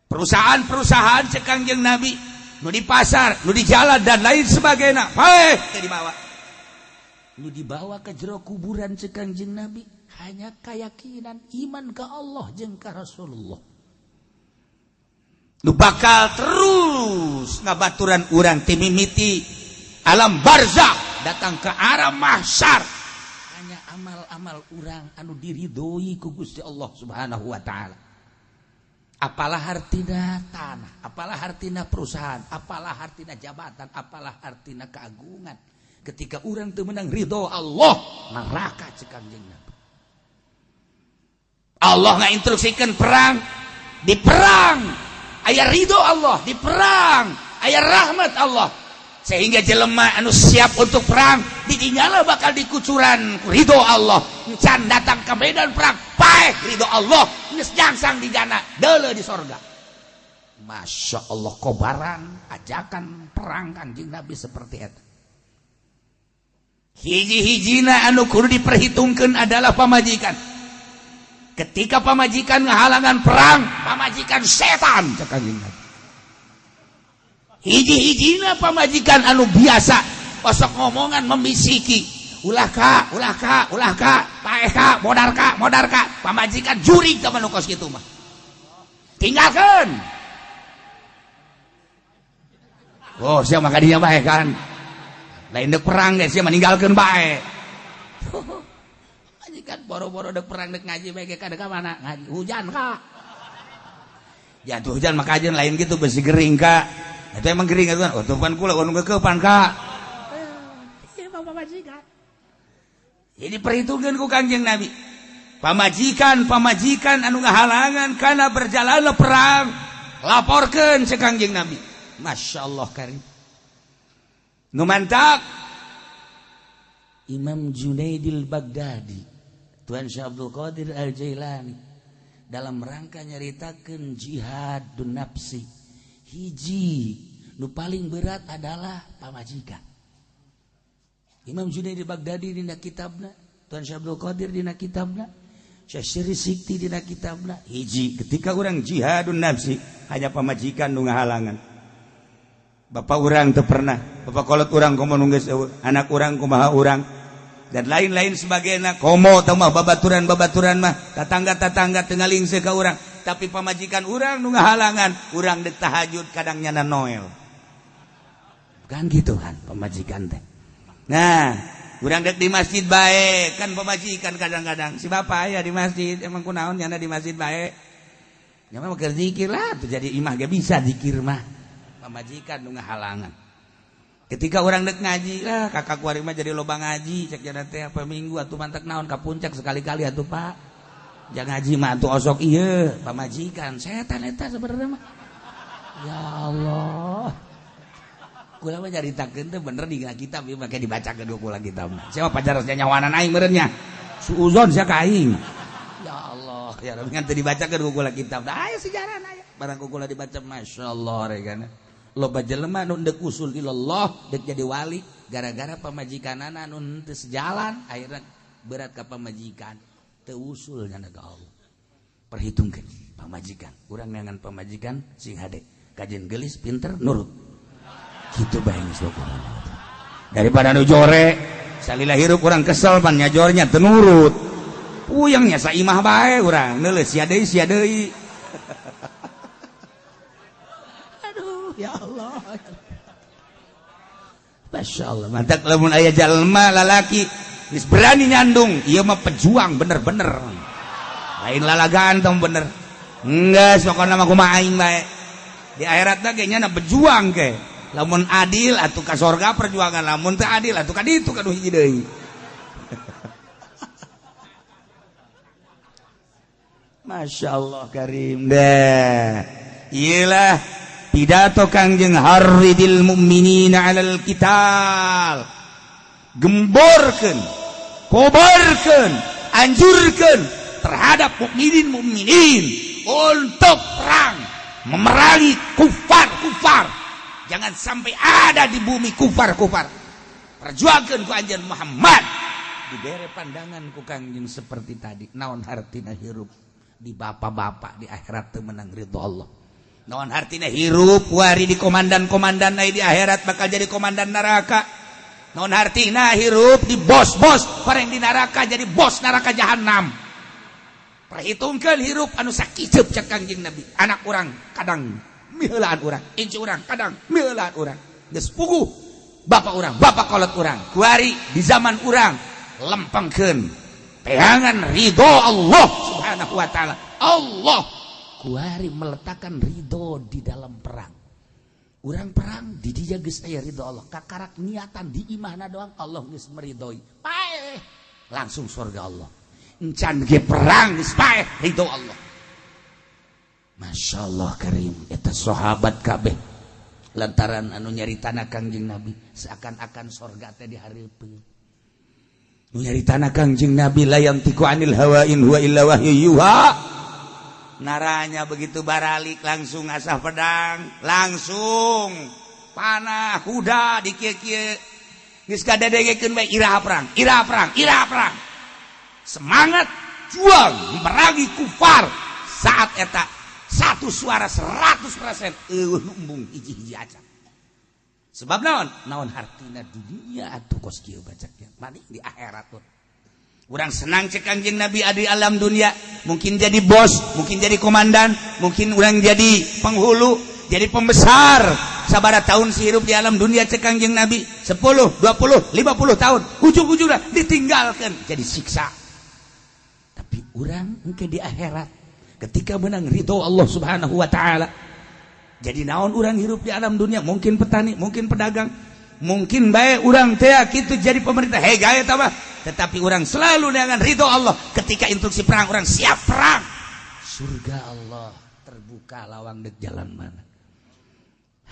Perusahaan-perusahaan cek Kangjeng Nabi, nu di pasar, nu di jalan dan lain sebagainya, paeh teu dibawa. Nu dibawa ke jero kuburan cek Kangjeng Nabi hanya keyakinan iman ke Allah jeung ka Rasulullah. Nu bakal terus ngabaturan urang ti mimiti alam barzakh datang ke arah mahsyar, hanya amal-amal urang anu diridhoi ku Gusti Allah Subhanahu wa taala. Apalah hartina tanah, apalah hartina perusahaan, apalah hartina jabatan, apalah hartina keagungan. Ketika urang teu meunang ridho Allah, neraka cek Kangjeng Nabi. Allah ngainstruksikeun perang, di perang aya ridho Allah, di perang aya rahmat Allah, sehingga jelema anu siap untuk perang didinyala bakal dikucuran ridho Allah. Encan datang ke medan perang paeh ridho Allah, geus jangsang di jana deuleu di sorga. Masya Allah, kobaran ajakan perang Kangjeng Nabi seperti eta. Hiji-hijina anu kudu diperhitungkeun adalah pamajikan. Ketika pamajikan ngahalangan perang, pamajikan setan cek Kangjeng Nabi. Hiji-hijina pamajikan anu biasa osok ngomongan membisiki, ulah ka, ulah ka, ulah ka, paeh ka, modar ka, modar ka, pamajikan jurig ka manu kos kitu mah. Tinggalkeun. Oh, sia mah kadinya bae kan. Lain deuk perang ge sia mah ninggalkeun bae. Kan boro-boro dek perang dek ngaji bae ka dek mana ngaji hujan ka. Jatuh hujan maka aja lain gitu besi gering ka. Itu emang gering kan? Oh, tuh pan kula nu geukeupan ka. Ieu mah pamajikan. Jadi perhitungan ku Kangjeng Nabi. Pamajikan-pamajikan anu ngahalangan kana berjalanna perang, Laporkeun cek Kangjeng Nabi. Masya Allah karim. Nu mantak Imam Junaidil Baghdadi, Tuan Syekh Abdul Qadir Al-Jailani dalam rangka nyaritakeun jihadun nafsi. Hiji nu paling berat adalah pamajikan. Imam Junaidil Baghdadi dina kitabna, Tuan Syekh Abdul Qadir dina kitabna, Syekh Siri Sikti dina kitabna. Hiji ketika orang jihadun nafsi hanya pamajikan nu ngahalangan. Bapak urang teu pernah, bapak kolot urang komo nu geus eueuh, anak urang kumaha urang dan lain-lain sebagainya. Komo teu mah babaturan-babaturan mah, tatangga-tatangga teu ngalingse ka urang, tapi pamajikan urang nu ngahalangan, urang deuk tahajud kadang nyana Noel. Kan gitu kan pamajikan teh. Nah, urang dek di masjid bae, kan pamajikan kadang-kadang si bapak aya di masjid, emang kunaon nyana di masjid bae. Nya mah keur zikir lah, tuh jadi imah ge bisa zikir mah. Pamajikan nu ngahalangan. Ketika orang dek ngaji lah, kakak kuari mah jadi loba ngaji, cek jana teh apa minggu atuh mantak naon ka puncak sekali-kali atuh Pak. Jangan ngaji mah atuh osok ieu, pamajikan setan eta sebenarnya mah. Ya Allah. Kula mah nyaritakeun teh bener di kitab ieu make dibacakeun ku kula kitab. Siapa pacarosnya nyawanan aing meureun nya. Suuzon sia ka aing. Ya Allah, ya Rabbi ngan teu dibacakeun ku kula kitab. Da aya sejarah aya. Barang ku kula dibaca masyaallah regana. Loba jelema nu deuk usul ilallah, deuk jadi wali gara-gara pamajikanana nu henteu sejalan, akhirna berat ka pamajikan, teu usul nyana ka Allah. Perhitungkeun pamajikan, urang neangan pamajikan sing hade, kajen geulis pinter nurut. Kitu bae geus daripada nu jore, salila hirup urang kesel pan nyajornya teu nurut. Puyeng nya saimah bae urang, neuleus sia deui sia deui. Ya Allah. Masya Allah. Mantak lamun aya jalma lalaki geus berani nyandung, ieu mah pejuang bener-bener. Lain lalagaan tong bener. Enggeus pokona mah kumaha aing bae. Di akhirat ge nya berjuang ke. Lamun adil atuh ka sorga perjuangan, lamun teu adil atuh ka ditu ka nu hiji deui. Masya Allah karim deh. Iyalah pidato Kangjeng Harridil mu'minina 'alal qital. Gemborkeun, kobarkeun, anjurkeun terhadap mukminin mukminin untuk perang, memerangi kufar-kufar. Jangan sampai ada di bumi kufar-kufar. Perjuangkeun ku anjeun Muhammad. Dibere pandangan ku Kangjeng seperti tadi, naon hartina hirup di bapak-bapak di akhirat teu menang ridho Allah. Naon hartina hirup wari di komandan-komandan di akhirat bakal jadi komandan neraka. Naon hartina hirup di bos-bos pareng di neraka jadi bos neraka jahanam. Perhitungkeun hirup anu sakiceup cek Kangjeng Nabi. Anak urang kadang miheulaan urang, incu urang kadang miheulaan urang. Geus puguh bapak urang, bapak kolot urang. Kuari di zaman urang lempengkeun pegangan ridho Allah Subhanahu wa taala. Allah kuari meletakkan ridho di dalam perang. Urang perang di dia geus aya ridho Allah. Kakarak niatan di imahna doang Allah geus meridhoi. Paeh langsung surga Allah. Encan ge perang geus paeh ridho Allah. Masya Allah karim eta sahabat kabeh lantaran anu nyaritana Kangjeng Nabi seakan-akan sorga teh dihareupeun. Nu nyaritana Kangjeng Nabi la yantiqu anil hawa in huwa illa wahyu yuha. Naranya begitu baralik langsung asah pedang, langsung panah kuda dikieu-kieu. Geus kadedegekeun bae iraha perang, iraha perang, iraha perang. Semangat juang memerangi kufar saat eta satu suara 100% eueuh nu embung hiji-hiji acan. Sebab naon? Naon hartina dunia atuh kos kieu bacaknya. Maning di akhirat tuh. Urang senang cek Kangjeng Nabi di alam dunia, mungkin jadi bos, mungkin jadi komandan, mungkin urang jadi penghulu, jadi pembesar. Sabara tahun si hirup di alam dunia cek Kangjeng Nabi, 10, 20, 50 tahun, ujung-ujungnya ditinggalkan jadi siksa. Tapi urang engke di akhirat ketika menang ridho Allah Subhanahu wa taala. Jadi naon urang hirup di alam dunia, mungkin petani, mungkin pedagang, mungkin bae urang teh kitu jadi pemerintah, hei gae eta mah. Tetapi orang selalu dengan ridho Allah. Ketika instruksi perang, orang siap perang. Surga Allah terbuka. Terbuka lawang dek jalan mana.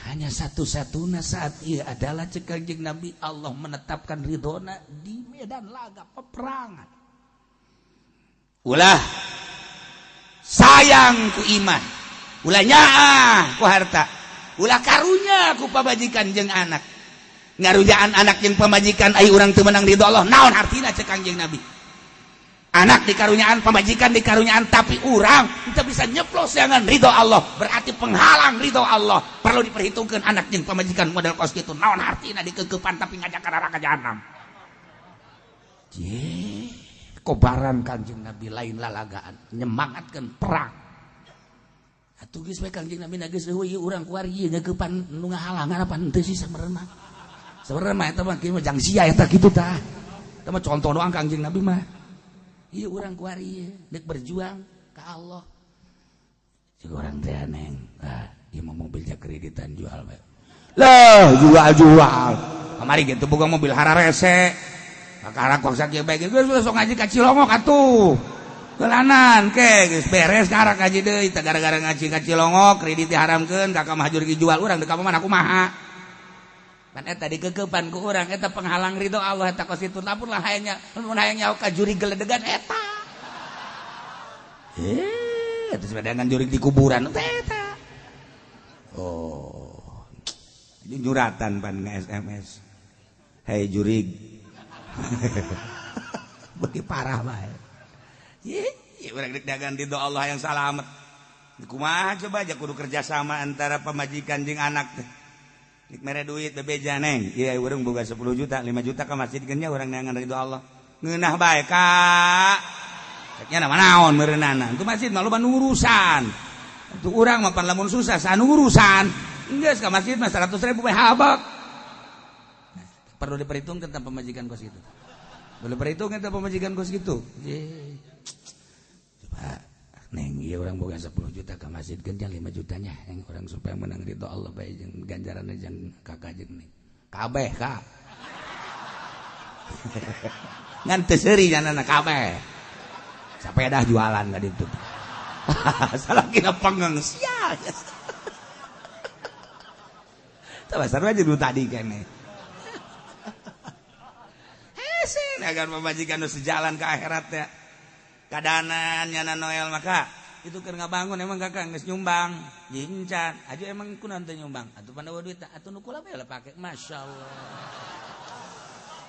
Hanya satu-satunya saat ia adalah cek Kanjeng Nabi Allah menetapkan ridhona di medan laga peperangan. Ulah sayang ku imah, ulah nyaah ku harta, ulah karunya ku pamajikan jeung anak. Ngarujaan anak jeung pamajikan ai urang teu meunang ridho Allah, naon artina cek Kanjeng Nabi? Anak dikarunyaan, pamajikan dikarunyaan, tapi urang kita bisa nyeplos jangan ridho Allah, berarti penghalang ridho Allah. Perlu diperhitungkan anak jeung pamajikan model kos kitu, naon artina dikekepan tapi ngajak ka neraka jahanam. Ye, kobaran Kanjeng Nabi lain lalagaan, nyemangatkeun perang. Atuh geus we Kanjeng Nabi na geus eueuh ieu urang kuari ieu ngekepan nu ngahalangan apa henteu sih samereun mah. Samereun mah eta mah kieu mah jang sia eta kitu tah. Eta mah contoh doang Kanjeng Nabi mah. Iya orang kuari dek berjuang ke Allah. Cik orang teh neng, ah, ieu mah mobilnya kreditan jual bae. Lah, jual-jual. Kamari gitu boga mobil hararese. Kakara kok sakieu bae geus sok ngaji ka Cilongok atuh. Geulanan ke geus beres karak ngaji deui teh gara-gara ngaji ka Cilongok kredit diharamkeun ka ka mahjur dijual urang deuk ka mana kumaha. Pan eta dikekepan ku urang eta penghalang ridho Allah eta kos kitu lamun lah hayangnya mun hayang nyaho ka jurig geledegan eta. Eta sepedangan jurig di kuburan eta. Oh. Ini nyuratan pan nge-SMS. Hei jurig. Beuki parah bae. Ye, urang dek dagang ridho Allah yang salamet. Kumaha coba aja kudu kerjasama antara pamajikan jeung anak teh. Nik mere duit bebeja neng, iya urang boga 10 juta, 5 juta ka masjid geunnya urang neangan ridho Allah. Ngeunah bae ka. Ceknya nama naon meureunana. Itu masjid mah loba nu urusan. Atuh urang mah pan lamun susah sanu urusan. Geus ka masjid mah 100 ribu bae habek. Nah, perlu diperhitungkan tentang pemajikan kos gitu. Perlu diperhitungkan tentang pemajikan kos gitu. Coba neng ieu urang boga 10 juta ka masjid geunnya 5 jutanya neng urang supaya menang ridho Allah bae jeung ganjaranna jeung kakak jeung neng. Kabeh ka. Ngan teu seuri nyanana kabeh. Sapedah jualan ka ditu. Salah kira pengeng sia. Tah basar aja dulu tadi kene. Hese agar pamajikan nu sejalan ke akhirat ya. Kadanan nyana Noel maka itu keur ngabangun emang kakak geus nyumbang jincan aju emang kunaon teu nyumbang atuh pandawa duit atuh nu kula bae lah pake masyaallah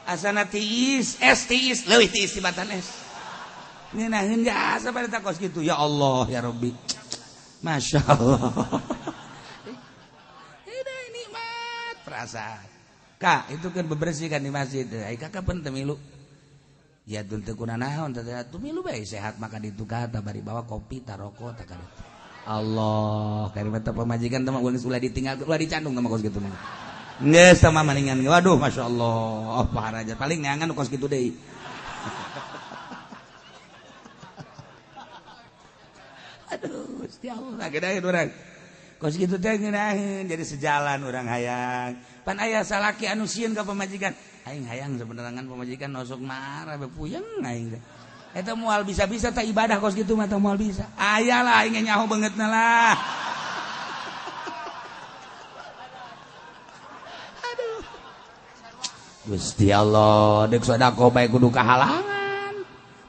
asana tiis es tiis leuwih tiis tibatan es ngeunaheun jasa pada takos kitu ya Allah ya Rabbi masyaallah ini nikmat perasaan kak itu kan bebersihkan di masjid ai kakak pun teu milu. Ya teu kuna naon teh atuh milu bae sehat maka ditu kata bari bawa kopi taroko tah ka ditu. Allah, kari mah pamajikan teh mah geus ulah ditinggal ulah dicandung teh mah kos kitu mah. Geus teh mah maningan waduh masyaallah paharaja paling neangan kos kitu deui. Aduh, Gusti Allah gedaheun urang. Kos kitu teh ngeunaheun jadi sejalan urang hayang. Pan aya salaki anu sieun ka pamajikan. Aing hayang sebenarnya pamajikan nosok marah be puyeng aing teh. Eta moal bisa-bisa teh ibadah kos kitu mah teh moal bisa. Aya lah aing nyaho beungeutna lah. Aduh. Gusti Allah, deuk sedekah bae kudu kahalangan.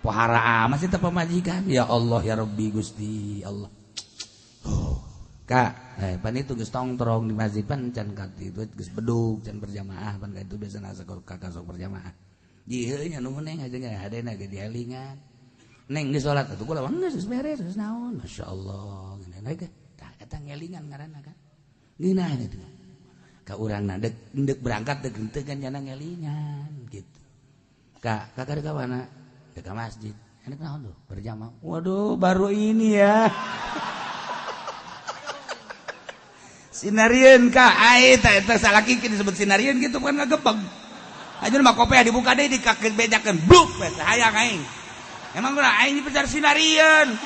Pohara amat sih teh pamajikan. Ya Allah ya Rabbi Gusti Allah. Oh, Kak, pan itu geus tongtrong di masjid pan can ka itu geus bedug can berjamaah pan ka itu biasa sok kakak sok berjamaah. Ieu nya nu neng aja hadena ge dielingan. Neng geus salat atuh kula geus beres geus naon. Masyaallah ngeunah ge. Tah eta ngelingan ngaranna kan. Ngeunah kitu. Ka urangna deuk deuk berangkat deuk henteu kan jana ngelingan gitu. Kak, kakak ka mana? Deuk ka masjid. Enak naon tuh berjamaah. Waduh, baru ini ya. Sinarieun ka ai ta eta salaki disebut sinarieun kitu kan ngagebeg. Ajeun mah kopea dibuka deui dikakeun bejakeun bluk we hayang aing. Emang urang aing dipecar sinarieun.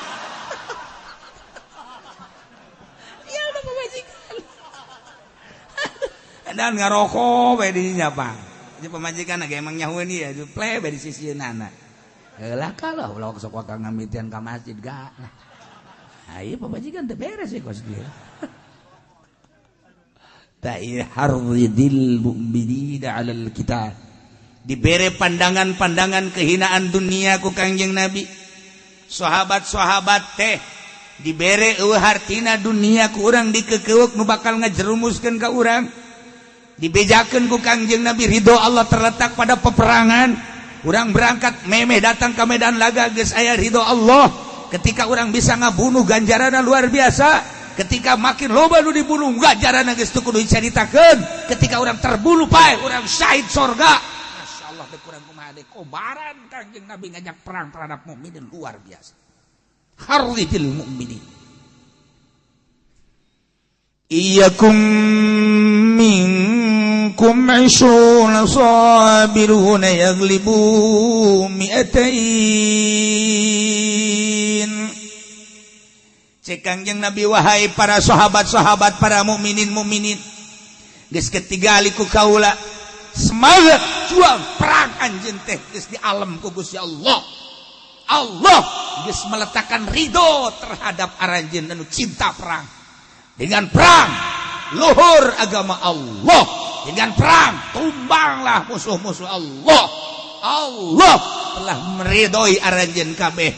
Ya udah pamajikan. Dan ngarokok we di dinya pang. Jadi pamajikan ge emang nyahueun ieu ple we di sisieunana. Heula kalau ulah sok wakang ngamitian ka masjid ga. Ayo papajikan teu beres ya kos kieu. Ta'ihardil mu'minina 'alal qital. Dibere pandangan-pandangan kehinaan dunia ku Kangjeng Nabi. Sahabat-sahabat teh dibere eueuh hartina dunia ku urang dikekeueuk nu bakal ngajerumuskeun ka urang. Dibejakeun ku Kangjeng Nabi ridho Allah terletak pada peperangan. Urang berangkat memeh datang ke medan laga geus aya ridho Allah. Ketika orang bisa ngabunuh ganjaranna luar biasa. Ketika makin loba nu dibunuh ganjaranna geus teu kudu dicaritakeun. Ketika orang terbunuh pae urang syahid sorga. Masyaallah teh kurang kumaha deui kobaran Kangjeng Nabi ngajak perang terhadap mukminin luar biasa. Harridil mukminin. Iyakum minkum 20 sabiruna yaglibu 200. Cek Kangjeng Nabi wahai para sahabat-sahabat para mukminin mukminin geus ketingali ku kaula semangat juang perang anjeun teh geus di alam ku Gusti Allah. Allah geus meletakkan ridho terhadap aranjeun anu cinta perang. Dengan perang luhur agama Allah, dengan perang tumbanglah musuh-musuh Allah. Allah telah meridhoi aranjeun kabeh.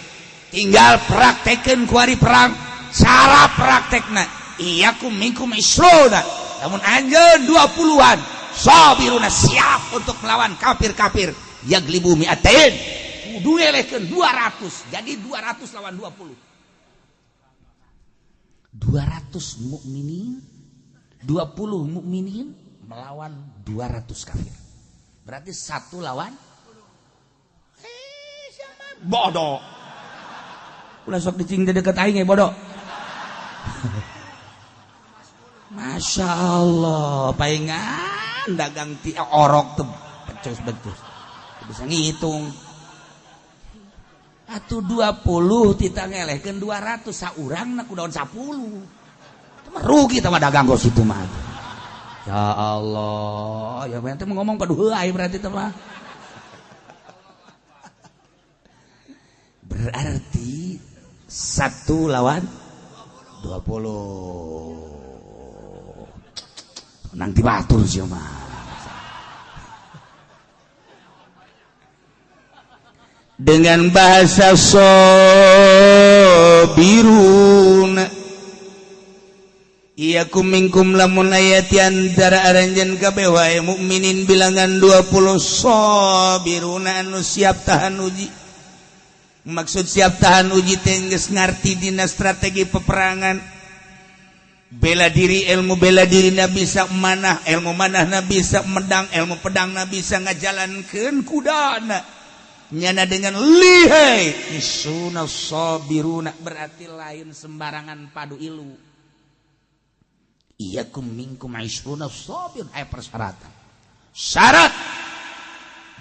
Tinggal praktekeun ku ari perang. Cara praktekna iyakum minkum isruna, namun anjeun 20-an sabiruna siap untuk melawan kafir-kafir yaglibu mi'atain kudu ngelehkeun 200, jadi 200 lawan 20. 200 mukminin, 20 mukminin melawan 200 kafir. Berarti 1 lawan siapa? Bodoh. Ulah sok dicing di dekat aing bodoh. Masya Allah, paingan dagang ti orok tuh becus-becus. Bisa ngitung. Atuh 20 tita ngelehkeun 200 saurangna ku daun 10. Itu mah rugi tah mah dagang kos itu mah. Ya Allah, ya berarti ngomong paduh heui berarti teh mah. Berarti 1 lawan 20. Nang dibatur sih mah. Dengan bahasa sobirun iyakum minkum lamun ayati antara aranjeun kabeh wae mukminin bilangan 20 sabiruna anu siap tahan uji. Maksud siap tahan uji teh geus ngarti dina strategi peperangan. Bela diri, ilmu bela diri na bisa manah, ilmu manah na bisa medang, ilmu pedang na bisa ngajalankeun kudana. Nyana dengan lihai isuna sabiruna berarti lain sembarangan padu ilu. Iyakum minkum isruna sabir aya persyaratan. Syarat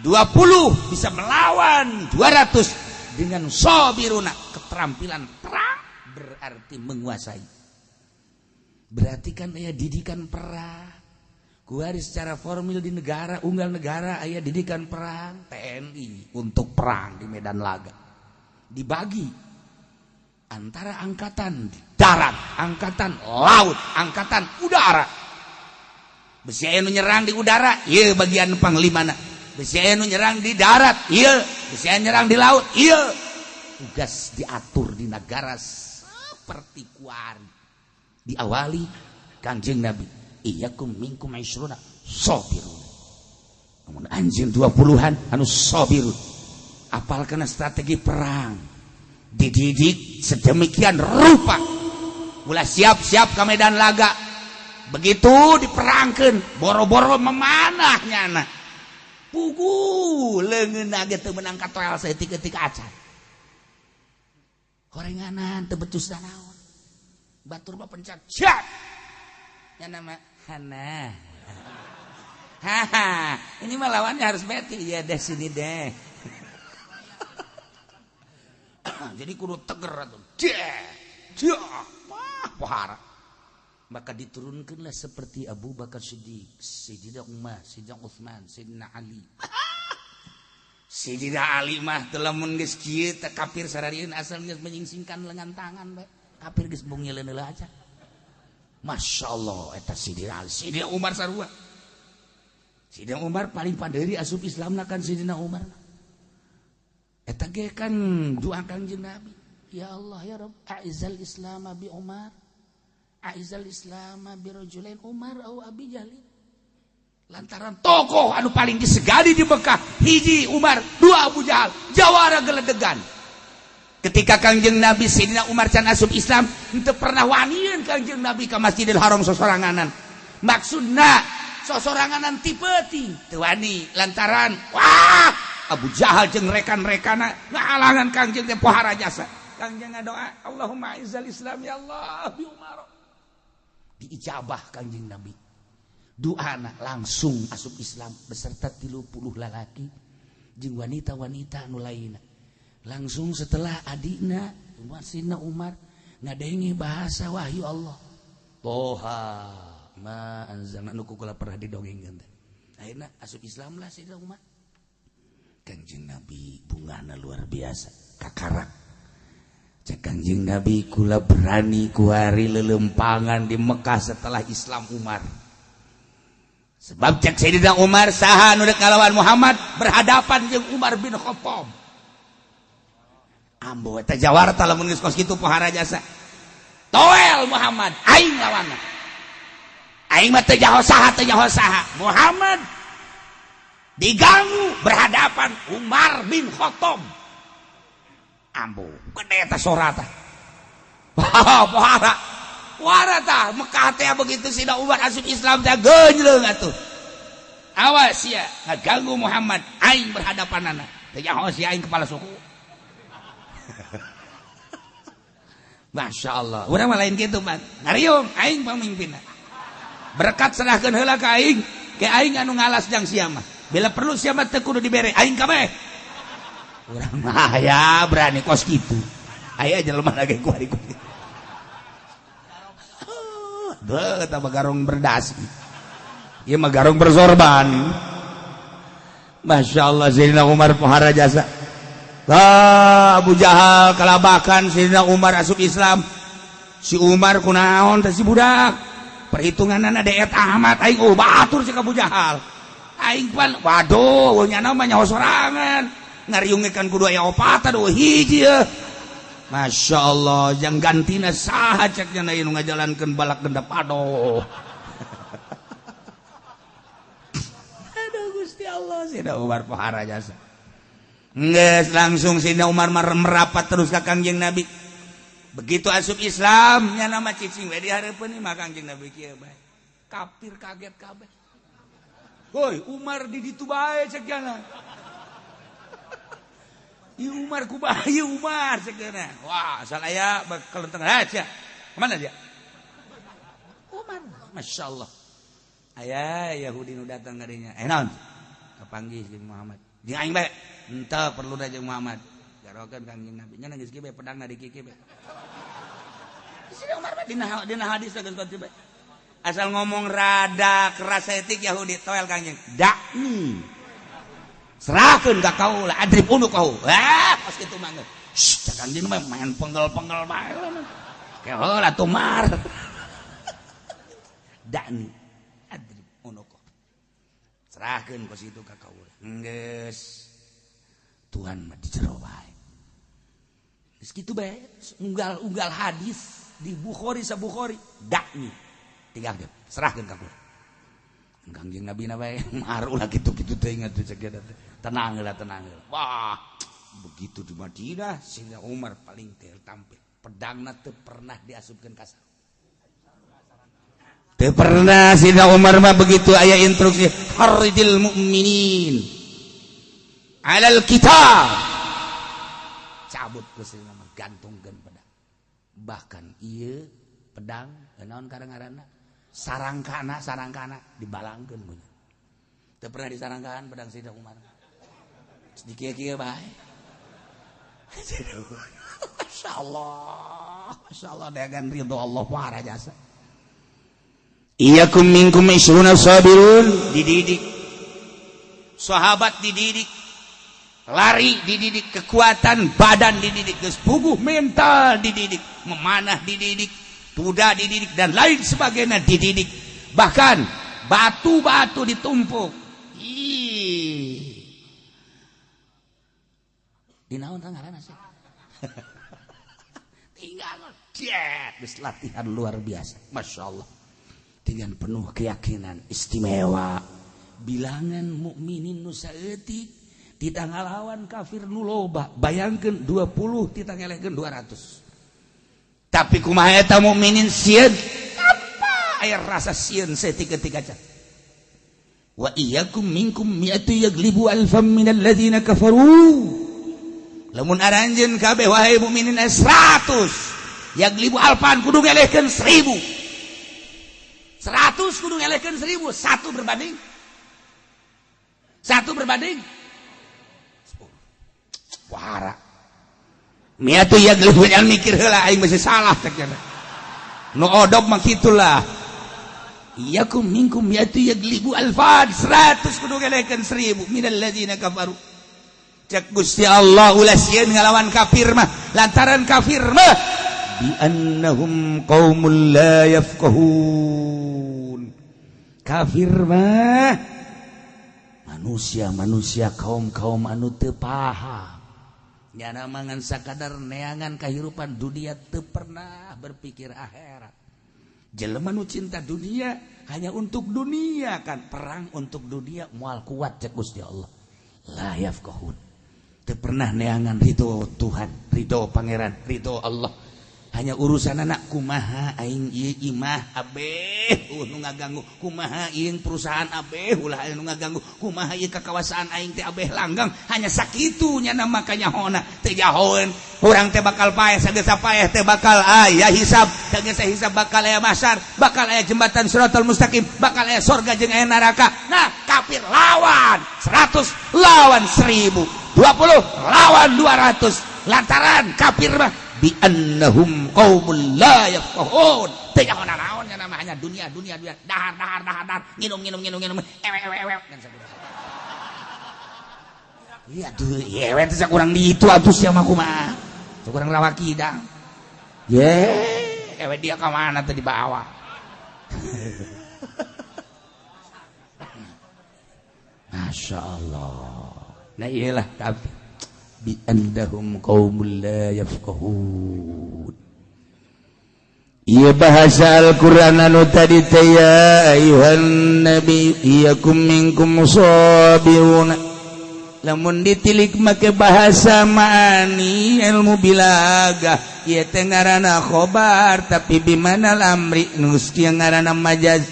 20 bisa melawan 200 dengan sabiruna, keterampilan perang berarti menguasai. Berarti kan aya didikan perang. Kuari secara formil di negara, unggal negara aya didikan perang TNI untuk perang di medan laga. Dibagi antara angkatan darat, angkatan laut, angkatan udara. Besi aya nu nyerang di udara, ieu bagian panglimana. Besi aya nu nyerang di darat, ieu. Besi aya nyerang di laut, ieu. Tugas diatur di negara seperti kuari. Diawali Kangjeng Nabi, iyakum minkum isruna sabirun. Namun anjeun 20-an anu sabirun. Apal kana strategi perang. Dididik sedemikian rupa. Ulah siap-siap ke medan laga. Begitu diperangkeun, boro-boro memanah nyana. Pugu leungeunna ge teu meunang katoel saeutik-eutik acan. Horenganan teu becus naon. Batur mah pencak siap. Nyana mah hana. Haha, ini mah lawannya harus beti. Ya deh sini deh. Jadi kudu teger atuh. Deh. Dia. Wah, pohara. Maka diturunkanlah seperti Abu Bakar Siddiq, Sayyidina Umar, Sayyidina Utsman, Sayyidina Ali. Sayyidina Ali mah teu lamun geus kieu teh kafir sararieun asal geus menyingsingkan lengan tangan bae. Kafir geus embung nyieun heula aja. Masya Allah, eta Sidina Ali, Sidina Umar sarua. Sidina Umar paling paderi asup Islamna kan Sidina Umar. Eta ge kan doa Kangjeng Nabi. Ya Allah ya Rabb, a'izzal Islam bi Umar. A'izzal Islam bi rajulain Umar au Abi Jahli. Lantaran tokoh anu paling disegani di Mekah, hiji Umar, dua Abu Jahal, jawara geledegan. Ketika Kangjeng Nabi Sidina Umar can asup Islam, henteu pernah wanian Kangjeng Nabi ka Masjidil Haram sosoranganan. Maksudna sosoranganan tipe teu wani lantaran wah Abu Jahal jeung rekan-rekana ngahalangan Kangjeng teh pohara jasa. Kangjeng ngadoa, Allahumma izzal Islam ya Allah bi Umar. Diijabah Kangjeng Nabi. Doana langsung asup Islam beserta 30 lalaki jeung wanita-wanita anu lainna. Langsung setelah adina Sidina Umar ngadenge bahasa wahyu Allah. Toha ma anzalna nu kula pernah didongengkeun teh. Akhirna asup Islam lah Sidina Umar. Kangjeng Nabi bungahna luar biasa kakarak. Cek Kangjeng Nabi kula berani kuari lelempangan di Mekah setelah Islam Umar. Sebab cek Sayyidina Umar saha nu dek ngalawan Muhammad berhadapan jeung Umar bin Khattab. Ambo eta jawarta lamun geus kos kitu pohara jasa. Toel Muhammad aing lawanna. Aing mah teu jaho saha teu jaho saha. Muhammad diganggu berhadapan Umar bin Khattab. Ambo gede eta sorata. Pohara. Pohara tah Mekah teh begitu Sidina Umar asup Islam teh geunjleung atuh. Awas sia ngaganggu Muhammad aing berhadapanana. Teu nyaho sia aing kepala suku. Masya Allah, urang mah lain kitu man. Ngariung aing pamimpinna. Berkat serahkeun heula ka aing, ke aing anu ngalas jang sia mah. Bila perlu sia mah teu kudu dibere aing kabeh. Urang mah ya berani kos kitu. Aya jelema lagi kuari kuari. Duh, eta mah garong berdasi. Ieu mah garong bersorban. Masya Allah, Sayyidina Umar pohara jasa. Ah, Abu Jahal kalabakan Sayyidina Umar asup Islam. Si Umar kunaon teh si budak. Perhitunganna deet amat aing oh batur si Abu Jahal. Aing pan waduh nyana mah nyaho sorangan. Ngariungekan kudu aya opat aduh hiji ye. Masya Allah, yang gantina saha cek nya nu ngajalankeun balak gendap aduh. Aduh Gusti Allah, Sayyidina Umar pohara jasa. Nges langsung Sayyidina Umar merapat terus ka Kangjeng Nabi. Begitu asup Islam nya nama cicing we di hareupeun mah Kangjeng Nabi kieu bae. Kafir kaget kabeh. Hoi, Umar di ditu bae cek jana. Ieu Umar kumaha ieu Umar cek jana. Wah, asal aya kelenteng aja. Kemana dia? Umar, Masya Allah. Aya Yahudi nu datang ka dinya. Eh naon? Kapanggih jeung Muhammad. Jeung aing bae. Henteu perlu da jeung Muhammad. Garokeun Kangjeng Nabi nya geus kieu bae pedangna di kieu bae. Sini Umar bae dina hadis geus kieu bae. Asal ngomong rada keras etik Yahudi toel Kangjeng. Dakni. Serahkeun ka kaula adrib unu kau. Ah, pas kitu mah geus. Shh, cak Kangjeng mah main penggel-penggel bae. Keheula atuh Mar. Dakni adrib unu kau. Serahkeun ka situ ka kaula. Geus. Tuhan mah di jero bae. Geus kitu bae, unggal-unggal hadis di Bukhari sa Bukhari, dakni. Tinggal dia serahkeun ka kula. Kangjeng Nabi na bae mar ulah kitu-kitu teh ingat teh cek eta teh. Tenang heula, tenang heula. Wah, begitu di Madinah Sayyidina Umar paling teh tampil. Pedangna teu pernah diasupkeun ka sarung. Teu pernah Sayyidina Umar mah begitu aya instruksi haridil mukminin alal kitab. Cabut ku Sayyidina Umar gantungkeun pedang. Bahkan ieu pedang naon karang-ngaranna sarangkana sarangkana dibalangkeun punya. Teu pernah disarangkaan pedang Sayyidina Umar. Dikieu-kieu bae. Masya Allah, Masya Allah dengan ridho Allah parah jasa. Iyakum minkum isruna sabirun dididik. Sahabat dididik. Lari dididik, kekuatan badan dididik, geus puguh mental dididik, memanah dididik, kuda dididik, dan lain sebagainya dididik. Bahkan batu-batu ditumpuk. Ih. Dinaon ngaranna sih? Tinggal jet, geus latihan luar biasa. Masya Allah. Dengan penuh keyakinan istimewa. Bilangan mukminin nu saeutik titah ngalawan kafir nu loba. Bayangkeun 20 titah ngelehkeun 200. Tapi kumaha eta mukminin sieun? Apa aya rasa sieun saeutik ketika can? Wa iyyakum minkum mi'atu yaglibu alfam minal ladzina kafaru. Lamun aranjeun kabeh wahai mukminin 100 yaglibu alfan kudu ngelehkeun 1000. 100 kudu ngelehkeun 1000, satu berbanding 10. Wahara. Miatu yaglibu yang mikir heula aing masih salah cek nya. Nu odog mah kitulah. Iyakum minkum miatu yaglibu alfan, 100 kudu ngelehkeun 1000 minal ladzina kafaru. Cek Gusti Allah ulah sieun ngalawan kafir mah, lantaran kafir mah bi annahum qaumul la yafqahun. Kafir mah manusia-manusia kaum-kaum anu teu paham. Nyana mangan sakadar neangan kahirupan dunia teu pernah berpikir akhirat. Jelema nu cinta dunia hanya untuk dunia kan, perang untuk dunia moal kuat cek Gusti Allah. La yafqahun. Teu pernah neangan ridho Tuhan, ridho Pangeran, ridho Allah. Hanya urusan anak kumaha aing ieu imah abeh nu ngaganggu, kumaha ieu perusahaan abeh ulah anu ngaganggu, kumaha ieu kakawasaan aing teh abeh langgang. Hanya sakitu nya makanya hona teu jahoeun urang teh bakal paeh, sageus paeh teh bakal aya hisab, sageus hisab bakal aya mahsyar, bakal aya jembatan siratal mustaqim, bakal aya sorga jeung aya neraka. Nah, kafir lawan 100 lawan 1000, 20 lawan 200, lantaran kafir mah bi annahum qaumul la yafqahun. Teu nyaho naon nya namanya dunia dunia dunia, dahar dahar dahar dahar, nginum nginum nginum nginum, ewe ewe ewe dan sakuda. Iya tuh, ewe teh sakurang di itu atuh sia mah kumaha. Sakurang rawaki dang. Ye, ewe dia ka mana teh dibawa. Masya Allah. Nah iyalah kafir. Bi annahum qaumul la yafqahun. Ieu bahasa Al-Qur'an anu tadi teh ya ayuhan nabi iyakum minkum sabirun. Lamun ditilik make bahasa maani ilmu bilagah ieu teh ngaranna khobar tapi bimanal amri geus kieu ngaranna majaz.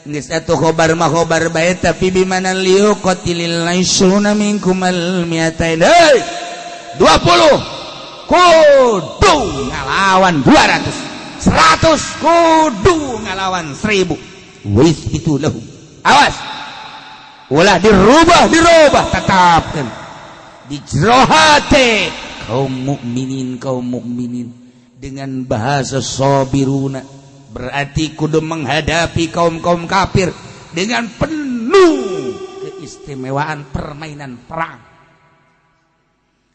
Geus atuh khobar mah khobar bae tapi bimanal liuqatilil laisuna minkum al mi'atain. Hei 20 kudu ngalawan 200, 100 kudu ngalawan 1000. Wis itu lahu. Awas. Ulah dirubah, dirubah tetapkan. Di jero hate kaum mukminin dengan bahasa sabiruna berarti kudu menghadapi kaum-kaum kafir dengan penuh keistimewaan permainan perang.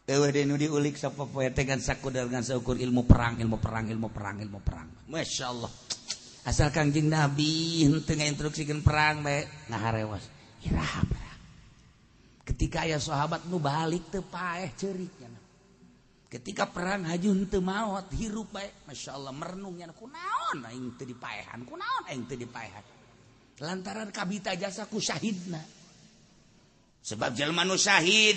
Eueuh deui nu diulik sapopoe teh ngan sakudar ngan saukur ilmu perang, ilmu perang, ilmu perang, ilmu perang. Masya Allah. Asal Kangjeng Nabi henteu ngainstruksikeun perang bae ngaharewas. Iraha perang. Ketika aya sahabat nu balik teu paeh ceurik nya. Ketika perang haju henteu maot hirup bae. Masya Allah merenung nya kunaon aing teu dipaehan, kunaon aing teu dipaehan. Lantaran kabita jasa ku syahidna. Sebab jelema nu syahid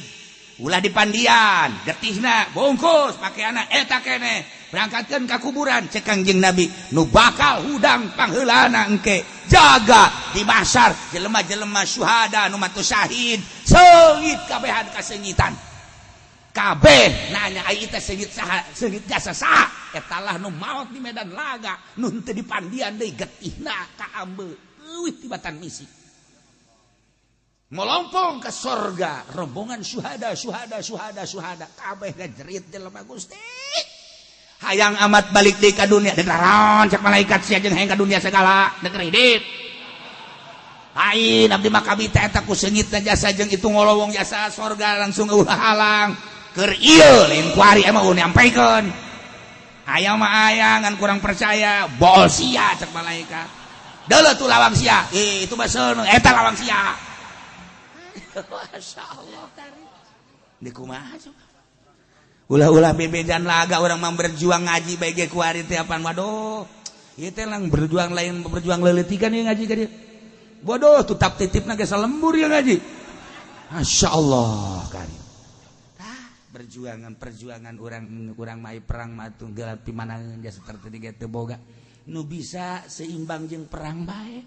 ulah dipandian, getihna bungkus pakaianna eta keneh, berangkatkeun ka kuburan cek Kangjeng Nabi nu bakal hudang pangheulana engke jaga di mahsyar jelema-jelema syuhada nu matu syahid seungit kabehan kaseungitan kabeh nanya ai teh seungit saha, seungit jasa saha, eta lah nu maot di medan laga nu henteu dipandian deui getihna kaambe eueuh tibatan misi melompong ke sorga rombongan syuhada syuhada syuhada syuhada kabeh ngajerit jelema Gusti hayang amat balik deui ka dunia dek naon cek malaikat sia jeung hayang ka dunia segala dek kredit Lain abdi mah kabita eta ku seungitna jasa jeung itu ngolowong jasa sorga langsung ulah halang. Keur ieu lain kuari emang ulah nyampaikan. Aya mah aya ngan kurang percaya, bol sia cek malaikat. Deuleu tuh lawang sia. Eh itu mah seuneu eta lawang sia. Masyaallah. Di kumaha coba? Ulah-ulah bebejan laga orang mah berjuang ngaji bae ge kuari teh apaan waduh. Ieu teh lang berjuang lain berjuang leuletikan ieu ngaji ka dieu. Bodoh tutap titipna ge salembur ieu ngaji. Masyaallah karim. Perjuangan perjuangan orang kurang mai perang mah atuh geura pimanaeun jasa tertadi ge teu boga nu bisa seimbang jeung perang bae.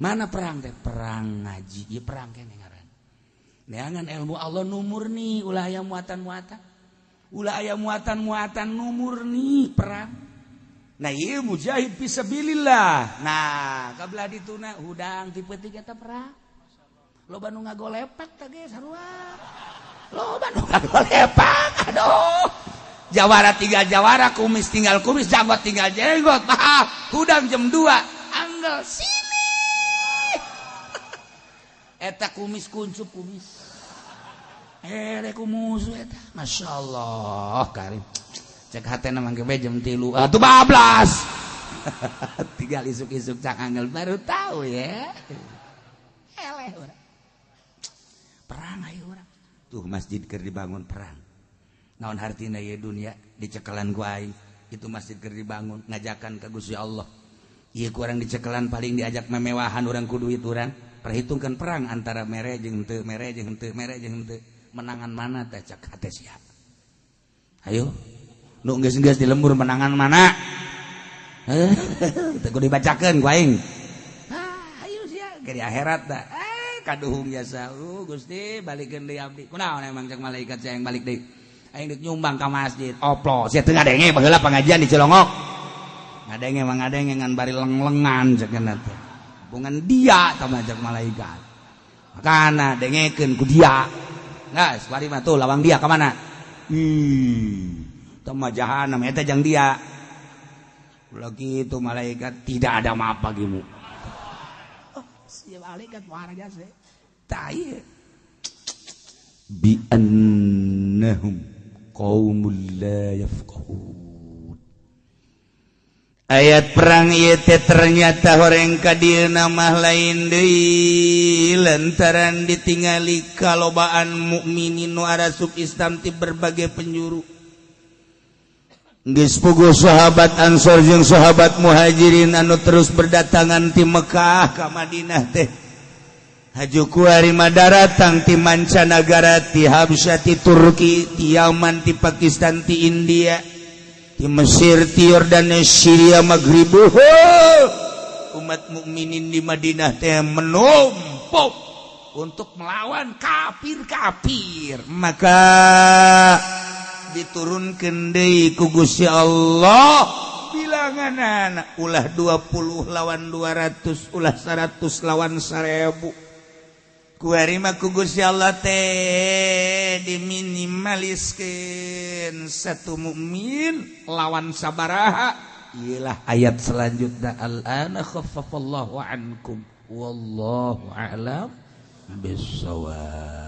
Mana perang teh? Perang ngaji ieu perang keneh ngaran. Neangan ilmu Allah nu murni ulah aya muatan-muatan. Ulah aya muatan-muatan nu murni perang. Nah ieu mujahid fisabilillah. Nah kabelah dituna hudang tipe 3 eta perang. Loba nu ngagolepak teh ge sarua. Loba nu ngagolepak aduh. Jawara tiga jawara, kumis tinggal kumis, janggot tinggal jenggot. Maaf, hudang jam 2 anggel sini. Eta kumis kuncup kumis. Rek musuh eta. Masyaallah karim. Cek hatena mangke bae jam 3. Atuh bablas. Tinggal isuk-isuk cak angel baru tahu ya. Eleh urang. Perang ayo urang. Tuh masjid keur dibangun perang. Naon hartina ieu dunia dicekalan ku aing. Itu masjid keur dibangun ngajakan ka Gusti Allah. Ieu ku urang dicekelan paling diajak memewahan urang ku duit urang. Perhitungkan perang antara mere jeung henteu, mere jeung henteu, mere jeung henteu. Menangan mana teh cek hate sia. Ayo nu geus-geus di lembur menangan mana? Teu kudu dibacakeun ku aing. Ah, ayo sia ke di akhirat dah. Kaduhung jasa, Gusti balikeun deui abdi. Kunaon emang cek malaikat sia yang balik deui. Aing deuk nyumbang ka masjid. Oplo, sia teu ngadenge baheula pangajian di Cilongok. Ngadenge mah ngadenge ngan bari leng-lengan cek teh. Bungan dia tah cek malaikat. Makana dengekeun ku dia. Geus, bari mah tuh lawang dia ka mana? Tah mah jahanam eta jang dia. Ulah kitu malaikat tidak ada maaf bagimu. Oh, sia malaikat marah jasa. Tai. Bi annahum qaumul la yafqahun. Ayat perang ieu teh ternyata horeng ka dieuna mah lain deui lantaran ditingali kalobaan mukminin nu arasup Islam ti berbagai penjuru. Geus puguh sahabat Ansor jeung sahabat Muhajirin anu terus berdatangan ti Mekah ka Madinah teh. Haju kuari madaratang ti mancanagara, ti Habsyah, ti Turki, ti Yaman, ti Pakistan, ti India, ti Mesir, ti Yordania, Syria, Maghribu. Umat mukminin di Madinah teh menumpuk untuk melawan kafir-kafir. Maka diturunkeun deui ku Gusti Allah bilangan anak ulah 20 lawan 200, ulah 100 lawan 1000. Kuari mah ku Gusti Allah teh diminimaliskeun satu mukmin lawan sabaraha. Iyalah ayat selanjutnya, al-ana khaffafallahu ankum wallahu a'lam bissawab.